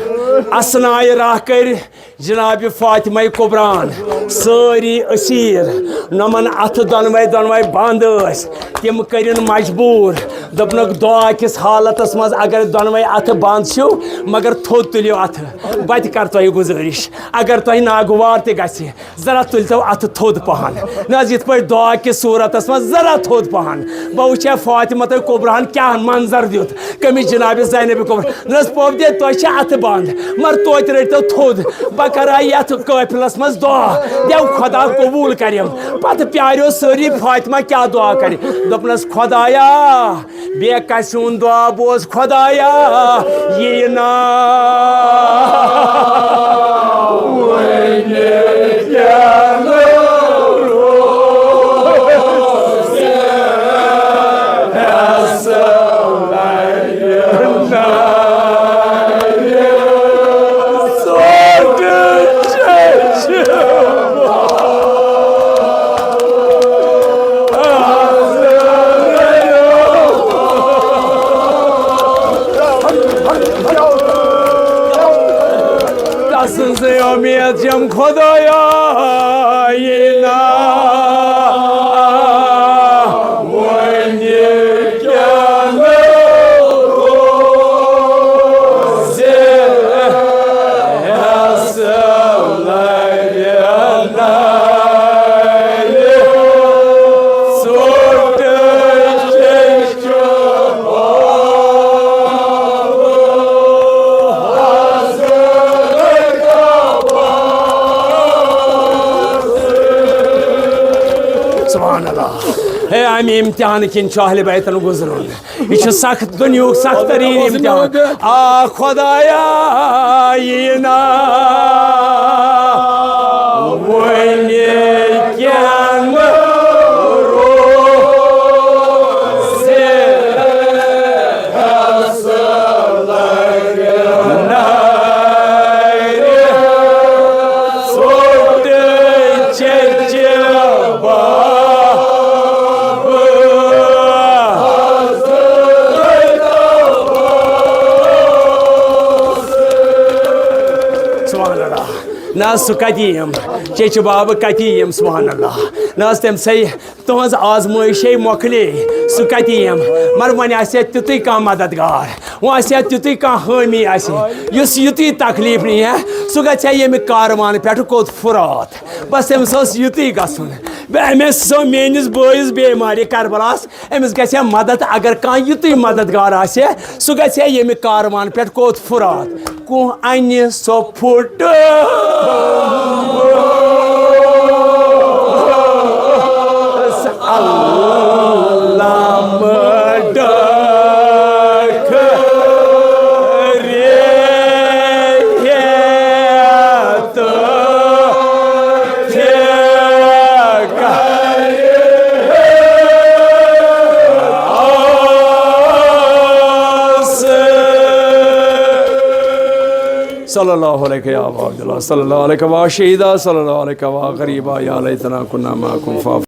اسنایہِ راہ کٔرۍ جناب فاطمہ کبریٰ ہن سٲری اسیٖر، نۄمن اتھٕ دۄنوے دۄنوے بنٛد ٲسۍ، تِم کٔرِن مجبوٗر۔ دوٚپنکھ، دعا کِس حالتس منٛز اگر دۄنوے اتھٕ بنٛد چھِو، مگر تھوٚد تُلِو اتھٕ، بہٕ تہِ کرٕ تۄہہِ گُزٲرِش، اگر تۄہہِ ناگوار تہِ گژھِ، ذرا تُلتو اتھٕ تھوٚد پہن۔ نہ حظ، یِتھ پٲٹھۍ دعا کِس صورتس منٛز ذرا تھوٚد پہن۔ بہٕ وٕچھِ ہا فاطمہ تہٕ کبریٰ ہن کیٛاہ منظر دیُت، کٔمِس جناب زینب کبریٰ۔ نہ حظ، پۄپھ دِتھ، تۄہہِ چھِ اتھٕ بنٛد۔ مگر توتہِ رٔٹۍتو تھوٚد، بہٕ کرٕ ہا یتھ قٲفلس منٛز دعا، دٮ۪و خۄدا قبوٗل کرٮ۪م۔ پتہٕ پیاریو سٲری فاطمہ کیٛاہ دعا کرِ، دوٚپنس، خۄدایا، بے کسہِ ہُنٛد دعا بوز خۄدایا، یی نا۔ تسٕنٛزٕے اُمید چھم خۄدایا، یی نا وۄنۍ کینٛہہ نہٕ روزِ ہٮ۪س لرِ نرِ ژوٚٹ چیٚچھ۔ سبحان اللہ۔ ہے، اَمہِ امتحان کِنۍ چھُ اہل بیتن گُزرُن۔ یہِ چھُ سخت، دُنیہُک سخت تریٖن امتحان۔ آ خۄدایا، یی نا وۄنۍ کینٛہہ روزِ سبحان اللہ۔ نہ حظ، سُہ کَتہِ یِم؟ چیٚچہِ بابہٕ کَتہِ یِم؟ سبحان اللہ۔ نہ حظ، تٔمۍ سٕے تُہٕنٛز آزمٲیشے مۄکلے، سُہ کَتہِ یِم؟ مگر وۄنۍ آسہِ ہے تیُتُے کانٛہہ مددگار، وۄنۍ آسہِ ہے تیُتُے کانٛہہ حٲمی آسہِ، یُس یُتُے تکلیٖف نِیہِ ہا، سُہ گژھِ ہا ییٚمہِ کاروان پٮ۪ٹھٕ کوٚت فُرات۔ بس تٔمِس اوس یُتُے گژھُن۔ بے-، أمِس سُہ میٛٲنِس بٲیِس بیمارِ کربلاہَس، أمِس گژھِ ہا مدد، اگر کانٛہہ یُتُے مددگار آسہِ ہا، سُہ گژھِ ہا ییٚمہِ کاروان پٮ۪ٹھ کوٚت فُرات۔ کُہ انہِ سۄ پھُٹ۔ علم ڈٲکھ ریتھ پھیکہ۔ صلی اللہ علیک یا ابا عبداللہ، صلی اللہ علیک یا شہیدا، صلی اللہ علیک یا غریبا، یا لیتنا کنا معکم فاف۔